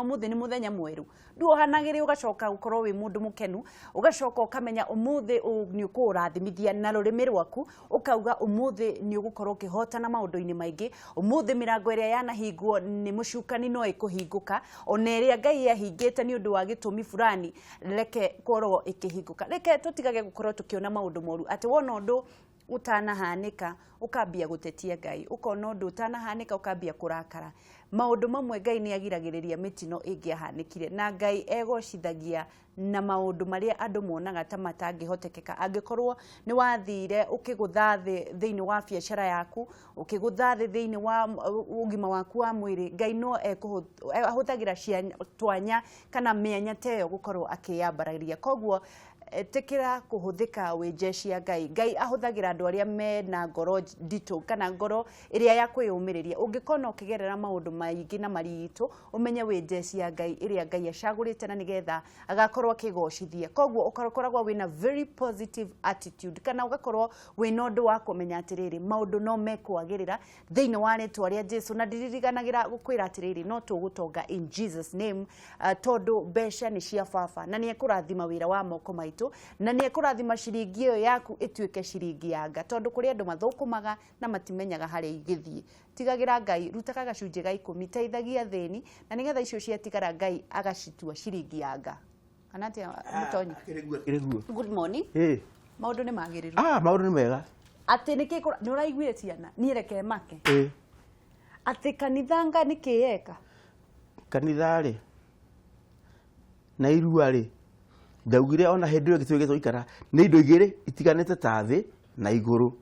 Umuthi ni muthenya mweru, nduohanagĩrĩ, ũgacoka gũkorwo wĩ mũndũ mũkenu, ũgacoka ũkamenya ũmũthĩ nĩ ũkũrathimithia na rũrĩmĩ rwaku, ũkauga ũmũthĩ nĩ ũgũkorwo ũkĩhotana maũndũ-inĩ maingĩ. Ũmũthĩ mĩrango ĩrĩa yanahingwo nĩ mũcukani no ĩkũhingũka, ona ĩrĩa Ngai ahingĩte nĩ ũndũ wa gĩtũmi fulani, reke korwo ĩkĩhingũka. Reke tũtigage gũkorwo tũkĩona maũndũ moru, atĩ wona ũndũ ũtanahanĩka ũkambia gũtetia Ngai, ũkona ũndũ ũtanahanĩka ũkambia kũrakara. Maũndũ mamwe Ngai nĩ agiragĩrĩria mĩtino ĩngĩahanĩkire, na Ngai egocithagia na maũndũ marĩa andũ monaga ta matangĩhotekeka. Angĩkorwo nĩ wathire ũkĩgũtha thĩ thĩinĩ wa biacara yaku, ũkĩgũtha thĩ thĩinĩ wa ũgima waku wa mwĩrĩ, Ngai no ahũthagĩra twanya kana mĩanya ta ĩyo gũkorwo akĩyambararia. Koguo ĩtĩkĩra kũhũthĩka wĩ jeshi ya Ngai. Ngai ahũthagĩra andũ arĩa mena ngoro nditũ kana ngoro ĩrĩa ya kwĩyũmĩrĩria. Ũngĩkona ũkĩgerera maũndũ maingĩ na maritũ, ũmenye wĩ jeshi ya Ngai ĩrĩa Ngai acagũrĩte na nĩgetha agakorwo akĩgocithia. Koguo ũkoragwo wĩna very positive attitude, kana ũgakorwo wĩna ũndũ wa kũmenya atĩrĩrĩ, maũndũ no mekwagĩrĩra thĩinĩ wa rĩtwa rĩa Jesu. Na ndiririganagĩra gũkwĩra atĩrĩrĩ, no tũgũtonga in Jesus name, tondũ mbeca nĩ cia baba, na nĩ ekũrathima wĩra wa moko maitũ, na nĩ ekũrathima ciringi ĩyo yaku ĩtuĩke ciringi ya nga, tondũ kũrĩ andũ mathũkũmaga na matimenyaga harĩa igĩthiĩ. Tigagĩra Ngai, rutaga gacunjĩ ga 10, teithagia thĩni, na nĩgetha icio ciatigara Ngai agacitua ciringi ya nga. Kana atĩa, Mũtonyi? Kĩrĩguo. Good morning. Maũndũ nĩ magĩrĩru? Ah, maũndũ nĩ mega. Atĩ nĩkĩ nĩ ũraiguire ciana niĩ reke make atĩ kanitha nga nĩ kĩyeka? Kanitha rĩ na irua rĩ, ndaugire ona hĩndĩ ĩyo gĩtũĩ gĩtũikara nĩ indo igĩrĩ itiganĩte ta thĩ na igũrũ,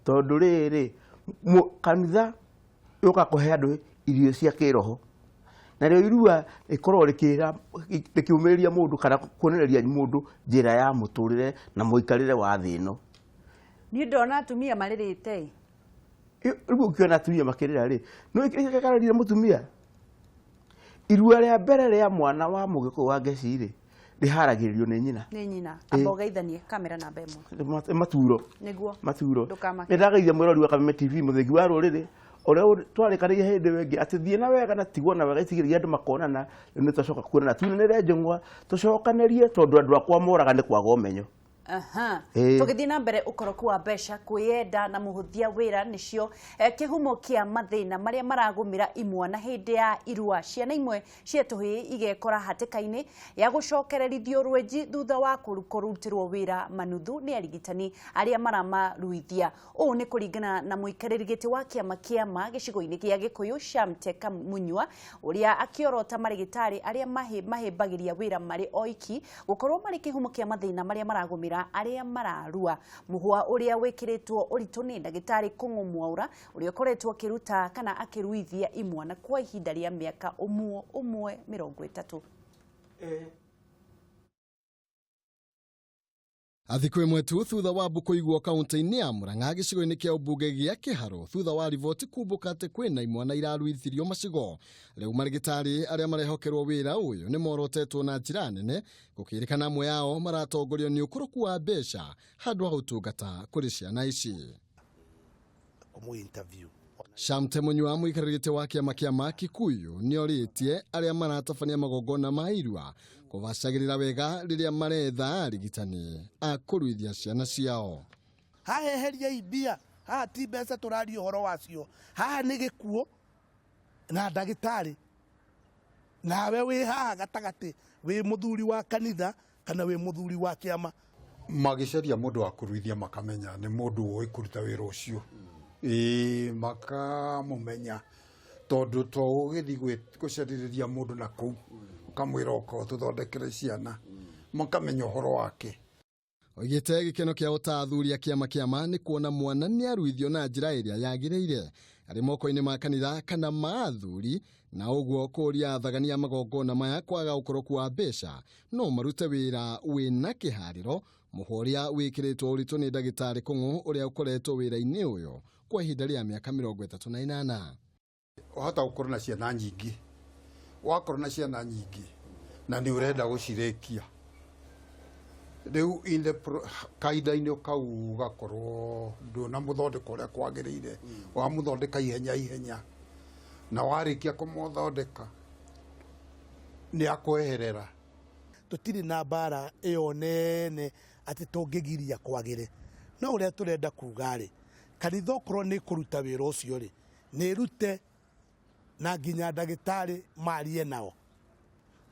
tondũ rĩrĩ, kanitha yũka kũhe andũ irio cia kĩroho, narĩo irua rĩkoragwo rĩkĩra rĩkĩũmĩrĩria mũndũ kana kuonereria mũndũ njĩra ya mũtũrĩre na mũikarĩre wa thĩ ĩno. Niĩ ndona atumia marĩrĩte. Rĩu ũkĩona atumia makĩrĩra rĩ, nĩ gĩkarĩrire mũtumia. Irua rĩa mbere rĩa mwana wa mũgĩkũyũ wa ngeci rĩ, rĩharagĩrĩrio nĩ nyina. Nĩ nyina. Amba ũgeithanie kamera namba 1. Nĩ maturo. Nĩguo. Maturo. Ndũkamake. Nĩ ndagaithia mwĩrori wa Kameme TV, mũthengi wa rũrĩrĩ ũrĩa twarĩkanĩire hĩndĩ ĩyo ĩngĩ atĩ thiĩ na wega na tigwo na wega, itigĩrĩria andũ makonana. Rĩu nĩ twacoka kuonana, tunanĩre njũng'wa, tũcokanĩrie, tondũ andũ akwa moraga nĩ kwaga ũmenyo. Aha. Tũgĩthiĩ na mbere, ũkoroku wa mbeca, kwĩyenda na mũhũthia wĩra nĩcio kĩhumo kĩa mathĩna marĩa maragũmĩra imwana hĩndĩ ya irua. Ciana imwe cia tũhĩĩ igekora hatĩka-inĩ ya gũcokererithio rwenji thutha wa kũrutĩrwo wĩra manuthu nĩ arigitani arĩa maramaruithia. Ũũ nĩ kũringana na mũikarĩri gĩtĩ wa kĩama kĩama gĩcigo-inĩ gĩa Gĩkũyũ, Shamte Kamunyua, ũrĩa akĩorota marĩgĩtarĩ arĩa mahĩmbagĩria wĩra marĩ oiki gũkorwo marĩ kĩhumo kĩa mathĩna marĩa maragũmĩra arĩa mararua. Mũhwa ũrĩa wĩkĩrĩtwo ũritũ nĩ ndagĩtarĩ Kũng'ũ Mwaũra, ũrĩa ũkoretwo akĩruta kana akĩruithia imwana kwa ihinda rĩa mĩaka ũmwe ũmwe 30. Thikũ ĩmwe tu thutha wa mbu kũigwo kaunti-inĩ ya Murang'a gĩcigo-inĩ kĩa ũmbunge gĩa Kĩharũ, thutha wa riboti kumbũka atĩ kwĩna imwana iraruithirio macigo, rĩu marĩgĩtarĩ arĩa marehokerwo wĩra ũyũ nĩ morotetwo na njĩra nene, gũkĩrĩkana amwe ao maratongorio nĩ ũkũrũku wa mbeca handũ ha ũtungata kũrĩ ciana ici. Kũmũ interview. Shamte Munyua, mũikarĩri gĩtĩ wa kĩama kĩa ma Kikuyu, nĩ orĩtie arĩa maratabania magongona ma irua kũbacagĩrĩra wega rĩrĩa maretha arigitani a kũruithia ciana ciao. Haha eheriai mbia, haha ti mbeca tũraria ũhoro wacio, haha nĩ gĩkuũ na ndagĩtarĩ. Nawe wĩ haha gatagatĩ, wĩ mũthuri wa kanitha kana wĩ mũthuri wa kĩama. Magĩcaria mũndũ wa kũruithia makamenya nĩ mũndũ ũĩ kũruta wĩra ũcio, ĩĩ, makamũmenya, tondũ to ũgĩthiĩ gũcarĩrĩria mũndũ na kũu ũkamwĩra ũka ũtũthondekere ciana, makamenya ũhoro wake. Oigĩte gĩkeno kĩao ta athuri a kĩama kĩama nĩ kuona mwana nĩ aruithio na njĩra ĩrĩa yagĩrĩire arĩ moko-inĩ ma kanitha kana ma athuri, na ũguo kũria athagania magongona maya kwaga ũkoroku wa mbeca no marute wĩra wĩna kĩharĩro, mũhwa ũrĩa wĩkĩrĩtwo ũritũ nĩ ndagĩtarĩ Kũng'ũ, ũrĩa ũkoretwo wĩra-inĩ ũyũ kwa ihinda rĩa mĩaka 38. Wahota gũkorwo na ciana nyingĩ, wakorwo na ciana nyingĩ na nĩ ũrenda gũcirĩkia rĩu in the kahinda-inĩ kau gakorwo ndũnamũthondeka ũrĩa kwagĩrĩire, wamũthondeka ihenya ihenya, na warĩkia kũmũthondeka Nĩ akweherera. Tũtirĩ na mbara ĩyo nene atĩ tũngĩgiria kwagĩre. No ũrĩa tũrenda kuga rĩ, kanitha okorwo nĩ kũruta wĩra ũcio rĩ, nĩ ĩrute na nginya ndagĩtarĩ marie nao.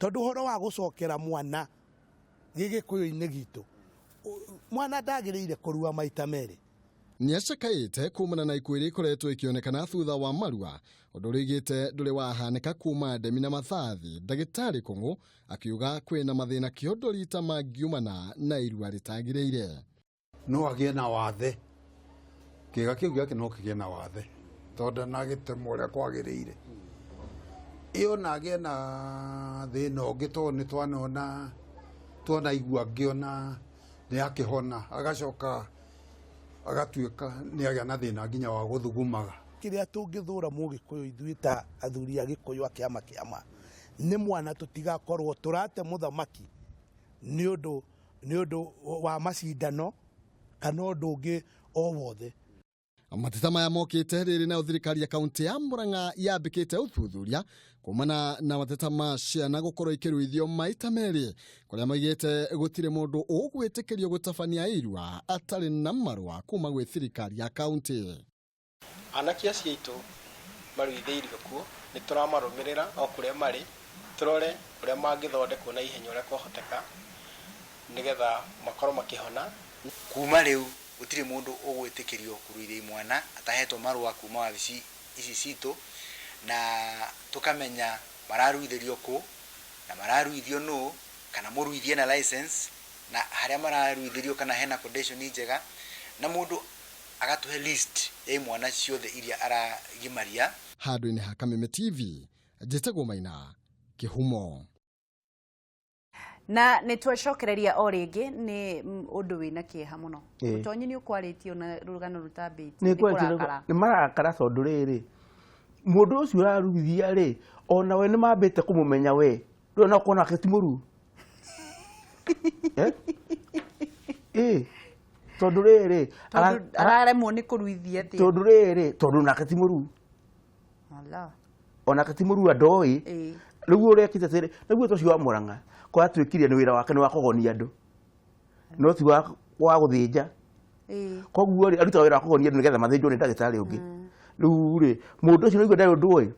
Tondũ ũhoro wa gũcokera mwana gĩgĩkũyũ-inĩ gitũ, mwana ndagĩrĩire kũrua maita merĩ. Nĩacakaĩte kumana na ikuũ iria ikoretwo ikĩonekana thutha wa marua, ũndũ ũrĩa oigĩte ndũrĩ wahanĩka kuma ndemi na mathathi. Ndagĩtarĩ Kũng'ũ akiuga kwĩna mathĩna kĩondo rita mangiumana na irua rĩtagĩrĩire. No agĩe na wathe, kĩga kĩu gĩake no kĩgĩe na wathe tondũ ndanagĩtemwo ũrĩa kwagĩrĩire. Ĩ ona agĩe na thĩna ũngĩ tondũ nĩ twanona twanaigua angĩ ona nĩ akĩhona agacoka agatuĩka nĩ agĩa na thĩna nginya wa gũthugumaga. Kĩrĩa tũngĩthũra mũgĩkũyũ ithuĩ ta athuri a gĩkũyũ a kĩama kĩama nĩ mwana tũtigakorwo tũrate mũthamaki nĩ ũndũ nĩ ũndũ wa macindano kana ũndũ ũngĩ o wothe. Mateta maya mokĩte rĩrĩ nayo thirikari ya kaunti ya Murang'a yambĩkĩte ũthuthuria kumana na mateta ma ciana gũkorwo ikĩruithio maita merĩ, kũrĩa maigĩte gũtirĩ mũndũ ũgwĩtĩkĩrio gũtabania irua atarĩ na marũa kuma gwĩ thirikari ya kaunti. Anake acio aitũ maruithĩirio kuo, nĩ tũramarũmĩrĩra o kũrĩa marĩ, tũrore ũrĩa mangĩthondekwo na ihenya ũrĩa kwahoteka, nĩgetha makorwo makĩhona. Kuma rĩu gũtirĩ mũndũ ũgwĩtĩkĩrio kũruithia imwana atahetwo marũa kuma wabici ici citũ, na tũkamenya mararuithĩrio kũ na mararuithio nũ, kana mũruithie na license, na harĩa mararuithĩrio kana hena condition njega, na mũndũ agatũhe list ya imwana ciothe iria aragimaria. Handũ-inĩ ha Kameme TV, njĩtagwo Maina Kĩhumo. Na nĩ twacokereria o rĩngĩ nĩ ũndũ wĩna kĩeha mũno. Mũtonyi nĩ ũkwarĩtio na rũgano rũtambĩtie. Nĩ kũrakara. Nĩ marakara tondũ rĩrĩ, mũndũ ũcio ũraruithia rĩ, ona we nĩ mambĩte kũmũmenya we. Rĩu ona ũkona ake ti mũruu. Tondũ rĩrĩ, araremwo nĩ kũruithia atĩa? Tondũ rĩrĩ, tondũ nake ti mũruu. Onake ti mũruu ndoĩ. Rĩu ũrĩa ekĩte atĩrĩ, nĩguo ũcio wa Murang'a, kwatuĩkire nĩ wĩra wake nĩ wa kũgonia andũ. No ti wa gũthĩnja. Koguo rĩ, arutaga wĩra wa kũgonia andũ nĩgetha mathĩnjwo nĩ ndagĩtarĩ ũngĩ. Rĩu rĩ, mũndũ ũcio nĩguo ndarĩ ũndũ oĩ.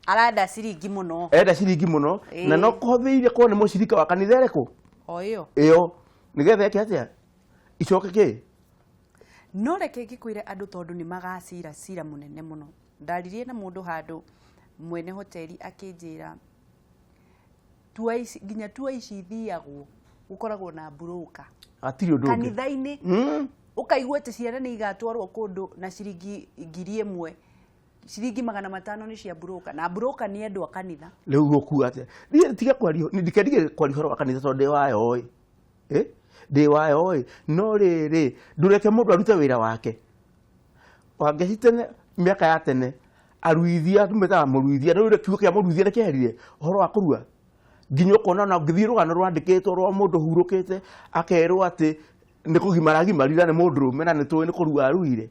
Arenda ciringi mũno. Arenda ciringi mũno. Na no kũhũthĩire korwo nĩ mũcirika wa kanitha ĩrĩkũ? O ĩyo. Ĩyo. Nĩgetha eke atĩa? Icoke kĩ? No reke ngĩkwĩre andũ tondũ nĩ magacira cira mũnene mũno. Ndaririe na mũndũ handũ mwene hoteli akĩnjĩra nginya tua ici ithiagwo gũkoragwo na broker. Hatirĩ ũndũ ũngĩ. Kanitha-inĩ ũkaigua atĩ ciana nĩ igatwarwo kũndũ na ciringi 1000, ciringi 500 nĩ cia broker, na broker nĩ andũ a kanitha. Rĩu gũkua atĩa? Niĩ tiga kwaria, niĩ ndikendige kwaria ũhoro wa kanitha tondũ ndĩ wayo ĩ. Ndĩ wayo ĩ. No rĩrĩ, ndũreke mũndũ arute wĩra wake. Wangeci tene, mĩaka ya tene, aruithia, tũmetaga mũruithia, rĩu kiugo kĩa mũruithia nĩ kĩeherire ũhoro wa kũrua. Nginya ũkona ona ũngĩthiĩ rũgano rwandĩkĩtwo rwa mũndũ ũhurũkĩte, akerwo atĩ nĩ kũgimara agimarire na nĩ mũndũrũme na nĩ tũĩ nĩ kũrua aruire.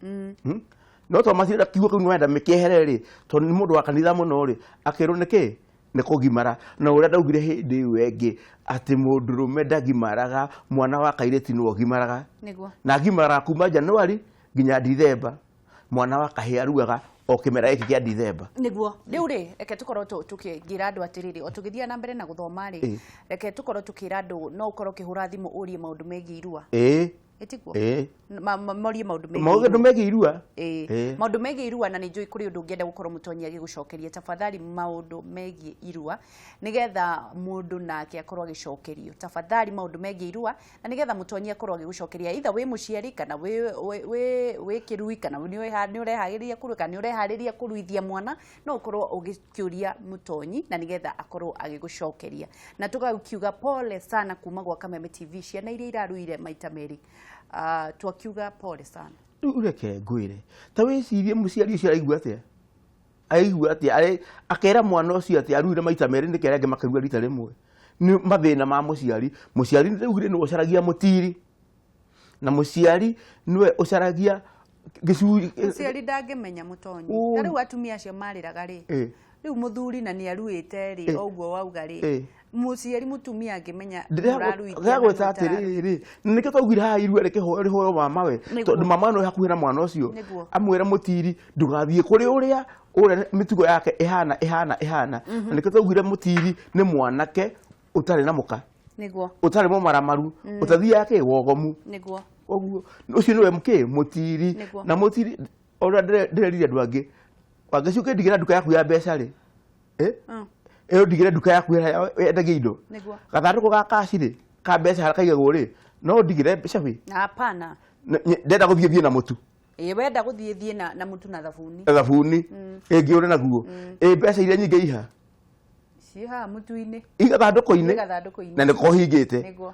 No to macienda kiugo kĩu nĩwenda mĩkĩehere rĩ, tondũ nĩ mũndũ wa kanitha mũno rĩ, akerwo nĩ kĩ? Nĩ kũgimara. Na ũrĩa ndaugire hĩndĩ ĩyo ĩngĩ, atĩ mũndũrũme ndagimaraga, mwana wa kairĩtu nĩwe ũgimaraga. Na agimaraga kuma Januari nginya Dithemba. Mwana wa kahĩĩ aruaga o kĩmera gĩkĩ kĩa Dithemba. Nĩguo. Rĩu rĩ, reke tũkorwo tũkĩra andũ atĩrĩrĩ, o tũgĩthiĩ na mbere na gũthoma rĩ, reke tũkorwo tũkĩra andũ no ũkorwo ũkĩhũra thimũ ũrie maũndũ megiĩ irua. Ĩtiguo? Morie maũndũ megiĩ Maũndũ irua. megiĩ irua. Maũndũ megiĩ irua, na nĩ njũĩ kũrĩ ũndũ ũngĩenda gũkorwo mũtonyi agĩgũcokeria. Tafadhali maũndũ megiĩ irua, nĩgetha mũndũ nake akorwo agĩcokerio. Tafadhali maũndũ megiĩ irua, na nĩgetha mũtonyi akorwo agĩgũcokeria, either wĩ mũciari, kana wĩ kĩrui, kana nĩ ũreharĩria kũrua, kana nĩ ũreharĩria kũruithia mwana, no ũkorwo ũgĩkĩũria mũtonyi, na nĩgetha akorwo agĩgũcokeria. Na tũgakiuga pole sana kuma gwa Kameme TV, ciana iria iraruire maita merĩ. Twakiuga pole sana. Rĩu reke ngwĩre, ta wĩcirie mũciari ũcio araigua atĩa? Aigua atĩa? Akera mwana ũcio atĩ aruire maita merĩ nĩkĩ arĩa angĩ makĩrua rita rĩmwe? Nĩ mathĩna ma mũciari. Mũciari rĩu nĩwe ũcaragia mũtiri, na mũciari nĩwe ũcaragia gĩcuri. Mũciari ndangĩmenya mũtonyi. Na rĩu atumia acio marĩraga rĩ, rĩu mũthuri na nĩ aruĩte rĩ, o ũguo wauga rĩ, Mũciari mũtumia angĩmenya mũraruithia na Ndĩragwĩta mũtararuithia. atĩrĩrĩ, nĩkĩo twaugire haha irua rĩkĩhoyo rĩhoyo mamawe, Nĩguo. tondũ mama nĩwe hakuhĩ na mwana ũcio. Nĩguo. Amwĩre mũtiri ndũgathiĩ kũrĩ ũrĩa ũrĩa mĩtugo yake ĩhana ĩhana ĩhana. Na nĩkĩo twaugire mũtiri nĩ mwanake ũtarĩ na mũka, Nĩguo. ũtarĩ mũmaramaru, ũtathiaga kĩ wogomu. Nĩguo. Ũguo ũcio nĩwe kĩ mũtiri. Nĩguo. Na mũtiri ũrĩa ndĩrerire andũ angĩ, wangĩcuke ndigĩra nduka yaku ya mbeca rĩ, ĩyo ndigĩre nduka yaku ĩrĩa yendagia indo, Nĩguo. gathandũkũ ga kaci rĩ, ka mbeca harĩa kaigagwo rĩ, no ndigĩre mbeca wĩ Hapana. Ndenda gũthiĩ thiĩ na mũtu. Ĩ, wenda gũthiĩ thiĩ na mũtu na thabuni. Na thabuni ĩngĩ ũrĩ naguo, ĩ mbeca iria nyingĩ iha Ciĩ haha mũtu-inĩ. I gathandũkũ-inĩ. I gathandũkũ-inĩ. Na nĩko hingĩte. Nĩguo.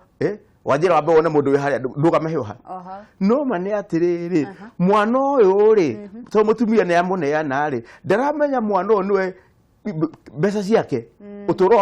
Wanjĩra wambe wone mũndũ wĩ harĩa ndũgame hĩũha. Oho. No ma nĩ atĩrĩrĩ, mwana ũyũ rĩ, tondũ mũtumia nĩ amũneana rĩ, ndaramenya mwana ũyũ nĩwe mbeca ciake, ũtũũro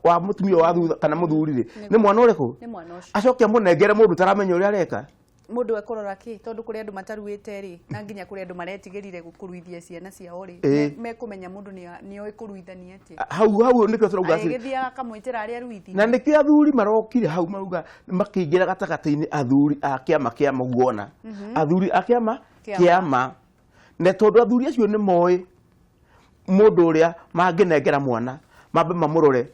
wa mũtumia wa thutha kana mũthuri rĩ, nĩ mwana ũrĩkũ? Nĩ mwana ũcio. Acoke amũnengere mũndũ ũtaramenya ũrĩa areka. Mũndũ ekũrora kĩ? Tondũ kũrĩ andũ mataruĩte rĩ, na nginya kũrĩ andũ maretigĩrire kũruithia ciana ciao rĩ, mekũmenya mũndũ nĩoĩ kũruithania atĩa? Hau hau nĩkĩo tũrauga atĩrĩ. Agĩgĩthiĩ akamwĩtĩra arĩa aruithi. Na nĩkĩo athuri marokire hau marauga makĩingĩra gatagatĩ-inĩ, athuri a kĩama kĩa mũguona, athuri a kĩama Kĩama. kĩama, na tondũ athuri acio nĩ moĩ mũndũ ũrĩa mangĩnengera mwana, mambe mamũrore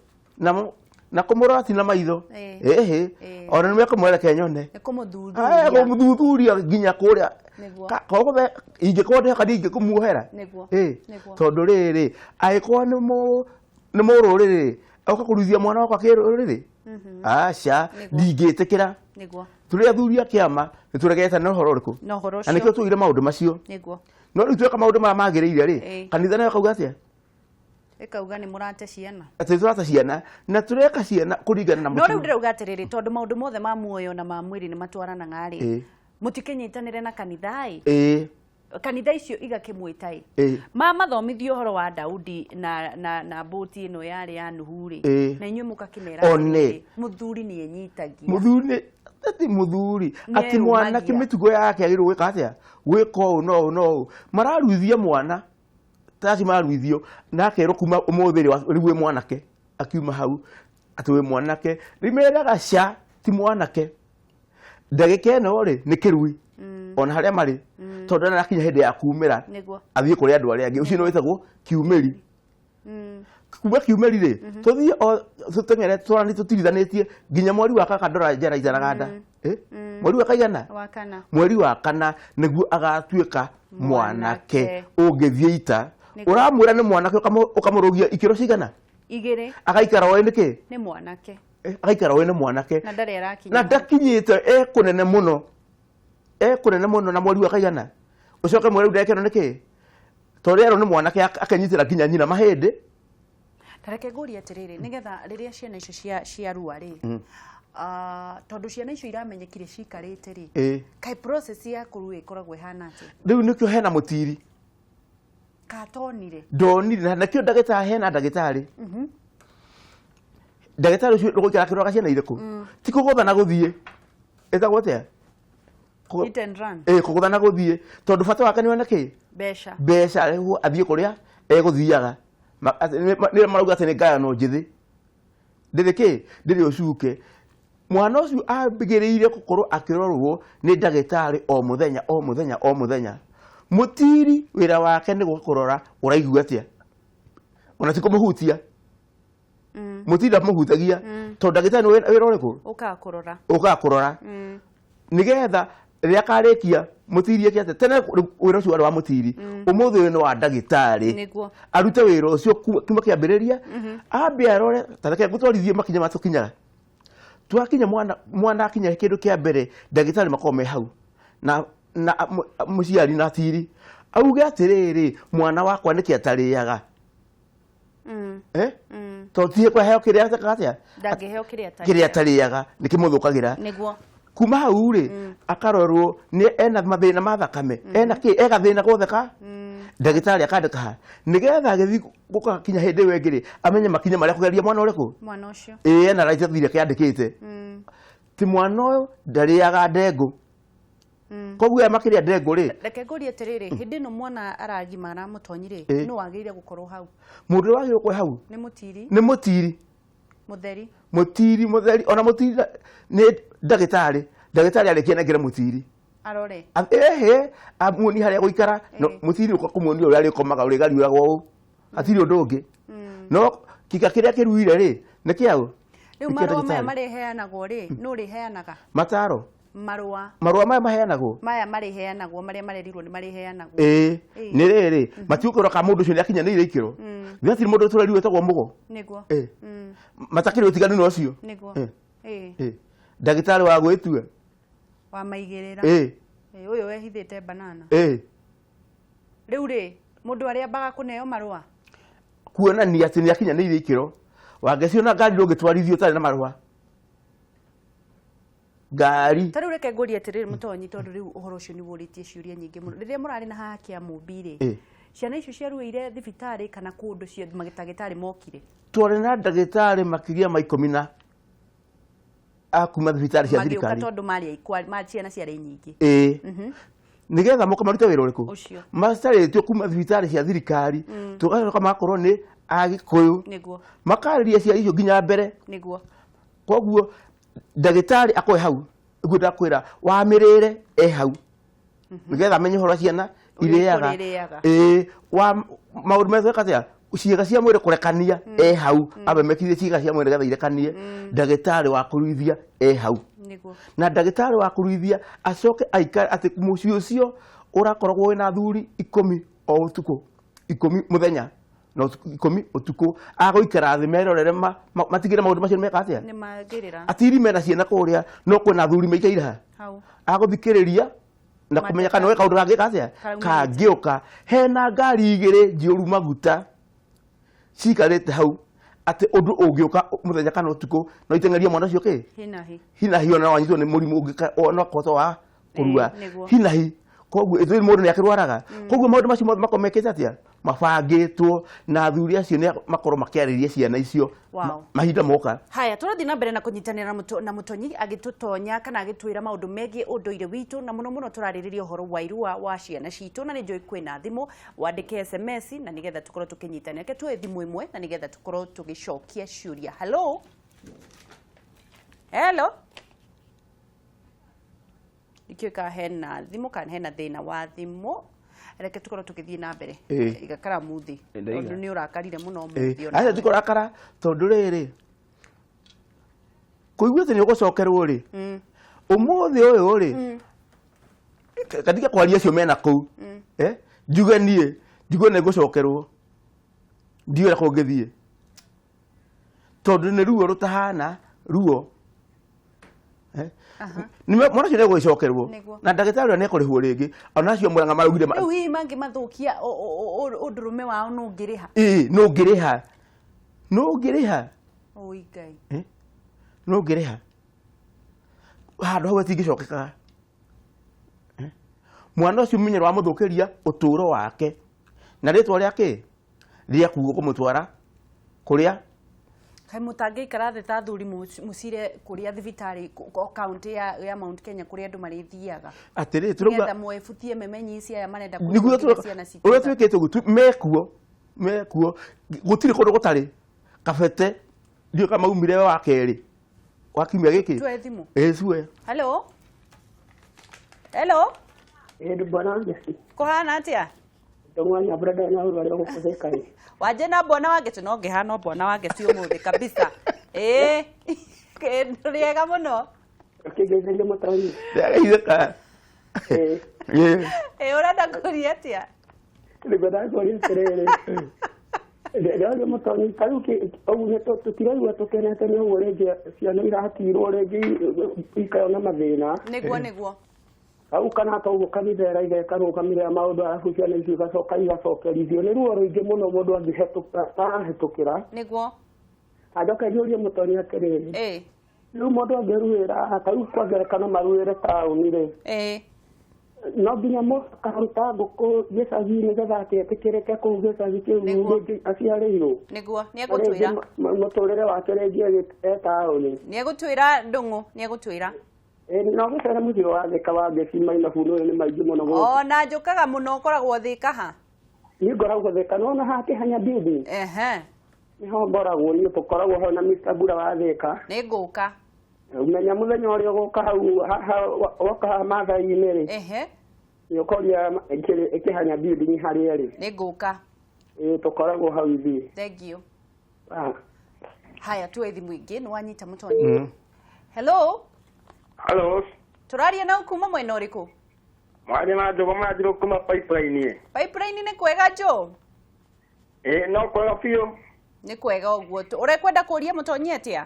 na kũmũrora ti na maitho, ĩhĩ, ona nĩ mekũmwereke nyone. Nĩ kũmũthuthuria. Kũmũthuthuria nginya kũrĩa. Nĩguo. Koguo ingĩkorwo ndĩhoka ndingĩkũmuohera. Nĩguo. Nĩguo. Tondũ rĩrĩ, angĩkorwo nĩ mũrũrĩrĩ, oka kũruithia mwana wakwa kĩrũrĩrĩ, aca, ndingĩtĩkĩra. Nĩguo. Tũrĩ athuri a kĩama nĩ tũregete na ũhoro ũrĩkũ? Na ũhoro Na nĩkĩo ũcio. twaugire maũndũ macio. Nĩguo. No rĩu tweka maũndũ maya magĩrĩire rĩ, kanitha nayo ĩkauga atĩa? Ĩkauga nĩ mũrate ciana. Atĩ tũrata ciana na tũreka ciana kũringana na No rĩu mũtugo. ndĩrauga atĩrĩrĩ, tondũ maũndũ mothe ma muoyo na ma mwĩrĩ nĩ matwaranaga rĩ, mũtikĩnyitanĩre na kanitha ĩ? Kanitha icio igakĩmwĩta ĩ? Mamathomithio ũhoro wa Daudi na mbũti ĩno yarĩ ya Nuhu rĩ, na inyuĩ mũgakĩmera One. atĩrĩrĩ, mũthuri nĩ enyitagia. Mũthuri nĩ ati mũthuri, Nĩ ati mwanake eyũmagia. mĩtugo yake agĩrĩirwo gwĩka atĩa? Gwĩka ũũ na ũũ na ũũ. Mararuithia mwana, ta acio mararuithio, na akerwo kuma ũmũthĩ rĩ, rĩu wĩ mwanake, akiuma hau atĩ wĩ mwanake. Rĩu meraga ca ti mwanake. Ndagĩka ĩno rĩ, nĩ kĩrui. Ona harĩa marĩ, tondũ ndanakinya hĩndĩ ya kumĩra, Nĩguo. athiĩ kũrĩ andũ arĩa angĩ. Ũcio nĩ wĩtagwo kiumĩri. Kuma kiumĩri rĩ, tũthiĩ o tũteng'ere tũrani tũtirithanĩtie nginya mweri wa kaka ndora njara itaraganda. Mweri wa kaigana? Wa kana. Mweri wa kana nĩguo agatuĩka mwanake Mwanake. ũngĩthiĩ ita. Nĩguo. Ũramwĩra nĩ mwanake ũkamũrũgia ikĩro cigana? Igĩrĩ. Agaikara oĩ nĩkĩ? Nĩ mwanake. Agaikara oĩ nĩ mwanake. Na ndarĩ arakinya. Na ndakinyĩte, ekũnene mũno. Ekũnene mũno na mweri wa kaigana? Ũcoke mweri ndagĩka ĩno nĩkĩ? Tondũ erwo nĩ mwanake akenyitĩra nginya nyina mahĩndĩ. Ta reke ngũrie atĩrĩrĩ, nĩgetha rĩrĩa ciana icio ciarua rĩ, tondũ ciana icio iramenyekire cikarĩte rĩ, kaĩ process ya kũrua ĩkoragwo ĩhana atĩa? Rĩu nĩkĩo hena mũtiri. Katonire. Ndonire, na nĩkĩo ndagĩtarĩ, hena ndagĩtarĩ. Ndagĩtarĩ ũcio ndũgũikara akĩroraga ciana irĩkũ? Ti kũgũtha na gũthiĩ. Ĩtagwo atĩa? Hit and run. Kũgũtha na gũthiĩ. Tondũ bata wake nĩ one kĩ? Mbeca. Mbeca, arĩhwo athiĩ kũrĩa egũthiaga. Nĩ marauga atĩ nĩ ngayano njĩthĩ. Ndĩrĩ kĩ? Ndĩrĩ ũcuke. Mwana ũcio ambĩrĩirie gũkorwo akĩrorwo nĩ ndagĩtarĩ o mũthenya, o mũthenya, o mũthenya. Mũtiri wĩra wake nĩ gũka kũrora ũraigua atĩa. Ona ti kũmũhutia. Mũtiri ndamũhutagia. Tondũ ndagĩtarĩ nĩ wĩra ũrĩkũ? Ũkaga kũrora. Ũkaga kũrora. Nĩgetha rĩrĩa akarĩkia mũtiri eke atĩa? Tene wĩra ũcio warĩ wa mũtiri. Ũmũthĩ ũyũ nĩ wa ndagĩtarĩ. Nĩguo. Arute wĩra ũcio kuma kĩambĩrĩria, ambe arore, ta reke ngũtwarithie makinya marĩa tũkinyaga. Twakinya mwana akinya kĩndũ kĩa mbere, ndagĩtarĩ makoragwo me hau. Na mũciari na tiri. Auge atĩrĩrĩ, mwana wakwa nĩkĩ atarĩaga? Tondũ ti kũheo kĩrĩa atekaga atĩa? Ndangĩheo kĩrĩa atarĩaga. Kĩrĩa atarĩaga, nĩkĩmũthũkagĩra. Nĩguo. Kuma hau rĩ, akarorwo nĩ ena mathĩna ma thakame, ena kĩ, e gathĩna gothe ka? Ndagĩtarĩ akandĩka ha. Nĩgetha agĩthiĩ gũgakinya hĩndĩ ĩyo ĩngĩ rĩ, amenye makinya marĩa kũgeria mwana ũrĩkũ? Mwana ũcio. Ĩĩ, ena raithathi rĩake andĩkĩte. Ti mwana ũyũ ndarĩaga ndengũ. Koguo aya makĩrĩa ndengũ rĩ. Reke ngũrie atĩrĩrĩ, hĩndĩ ĩno mwana aragimara mũtonyi rĩ, nũ wagĩrĩire gũkorwo hau? Mũndũ ũrĩa wagĩrĩirwo gũkorwo hau? Nĩ mũtiri. Nĩ mũtiri. Mũtheri. Mũtiri mũtheri, ona mũtiri nĩ ndagĩtarĩ, ndagĩtarĩ arĩkia nengere mũtiri Arore. Ehe, amuonie harĩa gũikara no mũtiri ũka kũmuonia ũrĩa arĩkomaga, ũrĩgariũragwo ũũ, hatirĩ ũndũ ũngĩ, no kĩga kĩrĩa kĩruire rĩ nĩ kĩaũ? Rĩu Nĩ kĩa marũa maya ndagĩtarĩ. marĩheanagwo rĩ, nũ ũrĩheanaga? Mataro. Marũa. Marũa maya maheanagwo. Maya marĩheanagwo, marĩa marerirwo nĩ marĩheanagwo. Ĩĩ. Ĩĩ. Nĩ rĩrĩ, matigũkĩrora kana mũndũ ũcio nĩ akinyanĩire ikĩro. Nĩ hatirĩ mũndũ tũreriwe wĩtagwo mũgo. Nĩguo. Ĩĩ. Matakĩrĩ ũtiganu na ũcio. Nĩguo. Ĩĩ. Ĩĩ. Ĩĩ. Ndagĩtarĩ wa gwĩtua. Wa maigĩrĩra. Ĩĩ. Ĩĩ, ũyũ wehithĩte banana. Ĩĩ. Rĩu rĩ, mũndũ arĩambaga kũneo marũa. Kuonania atĩ nĩ akinyanĩire ikĩro. Wangeci, ona ngari ndũngĩtwarithio ũtarĩ na marũa ngari. Ta rĩu reke ngũrie atĩrĩrĩ, mũtonyi, tondũ rĩu ũhoro ũcio nĩ wũrĩtie ciũria nyingĩ mũno. Rĩrĩa mũrarĩ na haha Kĩamũmbi rĩ, ciana icio ciaruĩire thibitarĩ kana kũndũ cia magĩtagĩtarĩ mokire? Twarĩ na ndagĩtarĩ makĩria ma 10 na a kuma thibitarĩ cia Magĩũka thirikari. tondũ marĩ ciana ciarĩ nyingĩ. Ĩĩ, nĩgetha moka marute wĩra ũrĩkũ? Ũcio. Macarĩtio kuma thibitarĩ cia thirikari, tũgacoka magakorwo nĩ Agĩkũyũ. Makarĩria ciana icio nginya mbere. Koguo ndagĩtarĩ akoe hau ũguo ndakwĩra wa mĩrĩre e hau nĩgetha amenye ũhoro wa ciana Ũrĩa irĩaga. ikũrĩrĩaga. Ĩĩ, wa maũndũ metweka atĩa, ciĩga cia mwĩrĩ kũrekania e hau, ambe mekithie ciĩga cia mwĩrĩ nĩgetha irekanie. Ndagĩtarĩ wa kũruithia e hau. Na ndagĩtarĩ wa kũruithia acoke aikare atĩ mũciĩ ũcio ũrakoragwo wĩna athuri 10 o ũtukũ, 10 mũthenya na 10 ũtukũ, agũikara thĩ merorere matigĩre maũndũ macio nĩmeka atĩa. Nĩ magĩrĩra. Atiri mena ciana kũrĩa, no kwĩna athuri maikaire ha hau agũthikĩrĩria na kũmenya kana we kaũndũ kangĩka atĩa. Karaumĩrĩte. Kangĩũka hena ngari igĩrĩ njiyũru maguta ciikarĩte hau, atĩ ũndũ ũngĩũka mũthenya kana ũtukũ no iteng'erie mwana ũcio kĩ hinahi. Hinahi, ona wanyitwo nĩ mũrimũ ũngĩ ona koto wa kũrua. Hinahi, koguo ithuĩ mũndũ nĩ akĩrwaraga, koguo maũndũ macio mothe makorwo mekĩte atĩa, mabangĩtwo na athuri acio nĩ makorwo makĩarĩria ciana icio mahinda moka. Haya, tũrathiĩ na mbere na kũnyitanĩra na mũtonyi agĩtũtonya kana agĩtwĩra maũndũ megiĩ ũndũire witũ, na mũno mũno tũrarĩrĩria ũhoro wa irua wa ciana citũ, na nĩ njũĩ kwĩna thimũ, wandĩke SMS na nĩgetha tũkorwo tũkĩnyitanĩra. Reke tuoe thimũ ĩmwe na nĩgetha tũkorwo tũgĩcokia ciũria. Hello, hello, ikĩũĩ kana hena thimũ kana hena thĩna wa thimũ. Reke tũkorwo tũgĩthiĩ na mbere. Iga karamu thĩ. Ndaiga. Tondũ nĩ ũrakarire mũno ũmũthĩ ona Aca, we. ndikũrakara, tondũ rĩrĩ, kũigua atĩ nĩ ũgũcokerwo rĩ, ũmũthĩ ũyũ rĩ, katige kwaria acio mena kũu. Njuge niĩ njigue nĩ ngũcokerwo, ndiũĩ ũrĩa kũngĩthiĩ, tondũ nĩ ruo rũtahana ruo. Mwana ũcio nĩegũgĩcokerwo. Na ndagĩtarĩ ũrĩa nĩekũrĩhwo rĩngĩ, ona acio Mũrang'a maraugire Rĩu hihi mangĩmathũkia ũndũrũme wao nũ ũngĩrĩha? Ĩĩ, nũ ũngĩrĩha? Nũ ũngĩrĩha? Oi Ngai. Nũ ũngĩrĩha? Handũ hau hatingĩcokeka. Mwana ũcio menyero wamũthũkĩria ũtũũro wake na rĩtwa rĩake rĩa kuga kũmũtwara kũrĩa. Kaĩ mũtangĩikara thĩ ta athuri mũcire kũrĩa thibitarĩ o kaunti ya Mount Kenya kũrĩa andũ marĩthiaga? Atĩrĩ, tũrauga nĩgetha mwebutie memenyi ici aya marenda nĩguo kũthũkĩria ciana citũ. Ũrĩa twĩkĩte ũguo mekuo mekuo, gũtirĩ kũndũ gũtarĩ kabete, ndiũĩ kana maumire wa kerĩ wa kiumia gĩkĩ. Tuoe thimũ. Ĩĩ, cue. Hello, hello. Ĩndĩ bwana Wangeci. Kũhana atĩa? Ndong'wa nyambura ndarĩ na ũru arĩa gũkũthĩka ĩ. Wanje na bwana Wangeci, no ngĩhana bwana Wangeci ũmũthĩ kabisa. Ĩĩ, kĩndũ rĩega mũno. Ũkĩngeithĩria mũtonyi. Ndĩrageithĩka. Ĩĩ. Ĩĩ. Ĩĩ, ũrenda kũria atĩa? Nĩguo ndakũria atĩrĩrĩ. Ndĩroria mũtonyi, ta rĩu ũguo nĩ tũtiraigua tũkenete nĩ ũguo rĩngĩ ciana iratirwo rĩngĩ ikayona mathĩna. Nĩguo, nĩguo. Hau kana ta ũguo kanitha ĩraiga ĩkarũgamĩrĩra maũndũ, arabu ciana icio igacoka igacokerithio. Nĩ ruo rũingĩ mũno mũndũ angĩhetũka arahĩtũkĩra. Anjoke njũrie mũtonyi atĩrĩrĩ. Rĩu mũndũ angĩruĩra ta rĩu kwa ngerekano maruĩre taũni rĩ. No nginya mũndũ akaruta ngũkũ gĩcagi nĩgetha atĩ etĩkĩrĩke kũu gĩcagi kĩu rĩngĩ aciarĩirwo. Nĩguo, nĩ Na egũtwĩra. rĩngĩ mũtũrĩre wake rĩngĩ e taũni. Nĩ egũtwĩra Ndũng'ũ, nĩ egũtwĩra. Ĩĩ, no gĩcere mũciĩ wa Thĩka wa Ngeci mainabu nĩ maingĩ mũno gũkũ. Ona njũkaga mũno, ũkoragwo Thĩka ha? Niĩ ngoragwo Thĩka, nĩwona haha Kĩhanya Building? Nĩho ngoragwo niĩ tũkoragwo hau na Mr. Mbura wa Thĩka. Nĩ ngũka. Menya mũthenya ũrĩa ũgũka hau woka haha Maathai-inĩ rĩ. Ehe. Nĩ ũkoria Kĩhanya building harĩa ĩrĩ. Nĩ ngũka. Ĩĩ tũkoragwo hau ithuĩ. Thank you. Haya tuoe thimũ ĩngĩ nĩ wanyita mũtonyi. Hello. Hello. Tũraria na kuma mwena ũrĩkũ? Mwaria na Njũgũ Manjirũ kuma Pipeline. Pipeline nĩ kwega Njũ? Ĩĩ no kwega biũ. Nĩ kwega ũguo. Ũrekwenda kũria mũtonyi atĩa?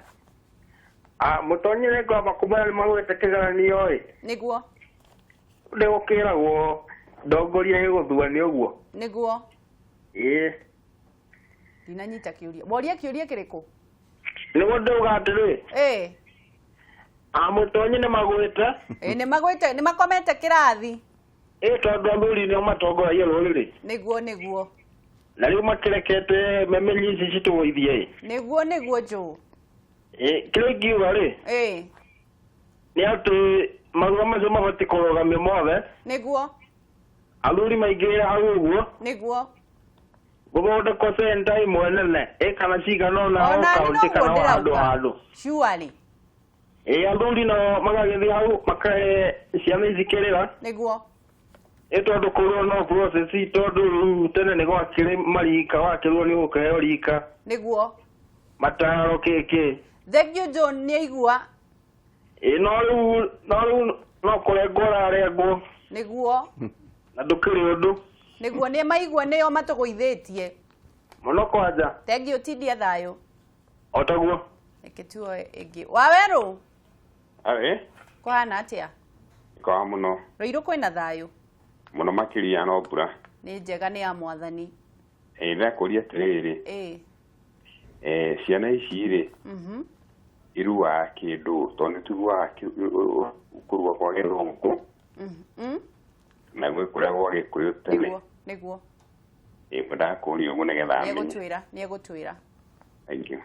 Mũtonyi nĩ ngwamba kũmwĩra nĩ magwĩte kĩgeranio ĩ. Nĩguo. Nĩ gũkĩragwo ndongoria ĩgũthua nĩ ũguo. Nĩguo. Ĩĩ. Ndinanyita kĩũria. Woria kĩũria kĩrĩkũ? Nĩguo ndauga atĩrĩ. Ĩĩ. Mũtonyi nĩ magwĩte. Ĩĩ nĩ magwĩte, nĩ makomete kĩrathi. Ĩĩ tondũ athuri nĩo matongoragia rũrĩrĩ. Nĩguo nĩguo. Na rĩu makĩrekete memenyi ici citũgũithie ĩ. Nĩguo nĩguo Njũ. Ĩĩ kĩrĩa ingiuga rĩ. Ĩĩ. Nĩ atĩ maruga macio mabatiĩ kũrũgamio mothe. Nĩguo. Athuri maingĩrĩre hau ũguo. Nĩguo. Gũthondekwo centa ĩmwe nene ĩ kana cigana ũna o kaũntĩ kana o handũ handũ. Surely. Ĩĩ athuri nao magagĩthiĩ hau makahe ciana ici kĩrĩra. Nĩguo. Ĩ tondũ kũrũa no process tondũ rĩu tene nĩ gwakĩrĩ marika wakĩrwo nĩ ũkũheo rika. Nĩguo. Mataro kĩkĩ. Thank you John nĩ aigua. Ĩĩ no rĩu no rĩu no kũrengwo ũrarengwo. Nĩguo. Na ndũkĩrĩ ũndũ. Nĩguo nĩ maigua nĩo matũgũithĩtie. Mũno kwanja. Thank you tindia thayũ. O taguo. Reke tuoe ĩngĩ. Wawerũ. Arĩ. Kũhana atĩa? Kwa mũno. Rũirũ kwĩna thayũ. Mũno makĩria no mbura. Nĩ njega nĩ ya mwathani. Ĩĩ ndakũria atĩrĩrĩ. Ĩĩ. Ciana ici rĩ. Iruaga kĩndũ tondũ nĩ turuaga kũrua kwa gĩthũngũ. Na gwĩ kũrĩa gwa gĩkũyũ tene. Nĩguo nĩguo. Ĩĩ ndakũria ũguo nĩgetha amenye. Nĩegũtwĩra nĩegũtwĩra. Thank you.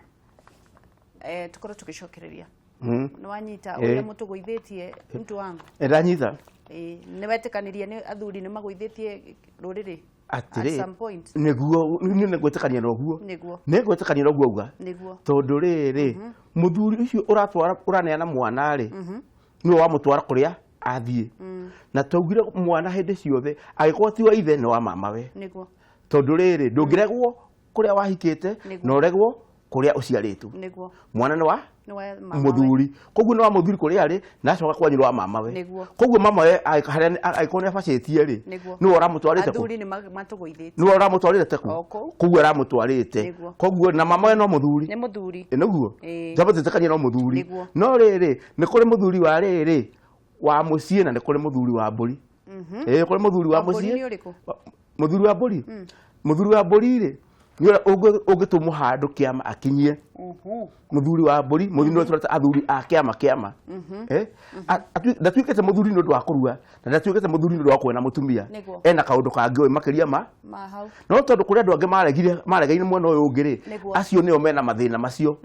Tukorwo tũgĩcokereria. Nĩ wanyita ũrĩa mũtũgũithĩtie mtu wangu. Ndanyita. Nĩ wetĩkanirie nĩ athuri nĩ magũithĩtie rũrĩrĩ. Atĩrĩ. At some point. Nĩguo nĩ ngwĩtĩkania na ũguo. Nĩguo. Nĩ ngwĩtĩkania na ũguo auga. Nĩguo. Tondũ rĩrĩ mũthuri ũcio ũratwara ũraneana mwana rĩ. Nĩwe wamũtwara kũrĩa athiĩ. Na twaugire mwana hĩndĩ ciothe angĩkorwo ti wa ithe nĩ wa mamawe. Nĩguo. Tondũ rĩrĩ ndũngĩregwo kũrĩa wahikĩte na ũregwo kũrĩa ũciarĩtwo. Nĩguo. Mwana nĩ wa mũthuri. Koguo nĩ wa mũthuri kũrĩa arĩ na acoka kwanyu nĩ wa mamawe. Koguo mamawe harĩa angĩkorwo nĩ abacĩtie rĩ nĩwe ũramũtwarĩte kũ? Athuri nĩ matũgũithĩtie. Nĩwe ũramũtwarĩte kũ? Koguo aramũtwarĩte. Koguo na mamawe no mũthuri. Nĩ mũthuri. Nĩguo. Twamba twĩtĩkanie no mũthuri. No rĩrĩ nĩ kũrĩ mũthuri wa rĩrĩ wa mũciĩ na nĩ kũrĩ mũthuri wa mbũri. Ĩĩ kũrĩ mũthuri wa mũciĩ. Mũthuri wa mbũri. Mũthuri wa mbũri rĩ nĩ ũrĩa ũngĩtũmwo handũ kĩama akinyie. Mũthuri wa mbũri mũthuri nĩwe tũreta athuri a kĩama kĩama. Ndatuĩkĩte mũthuri nĩ ũndũ wa kũrua na ndatuĩkĩte mũthuri nĩ ũndũ wa kuona mũtumia. Ena kaũndũ kangĩ ũĩ makĩria ma no tondũ kũrĩ andũ angĩ maregire maregeire mwena ũyũ ũngĩ rĩ acio nĩo mena mathĩna macio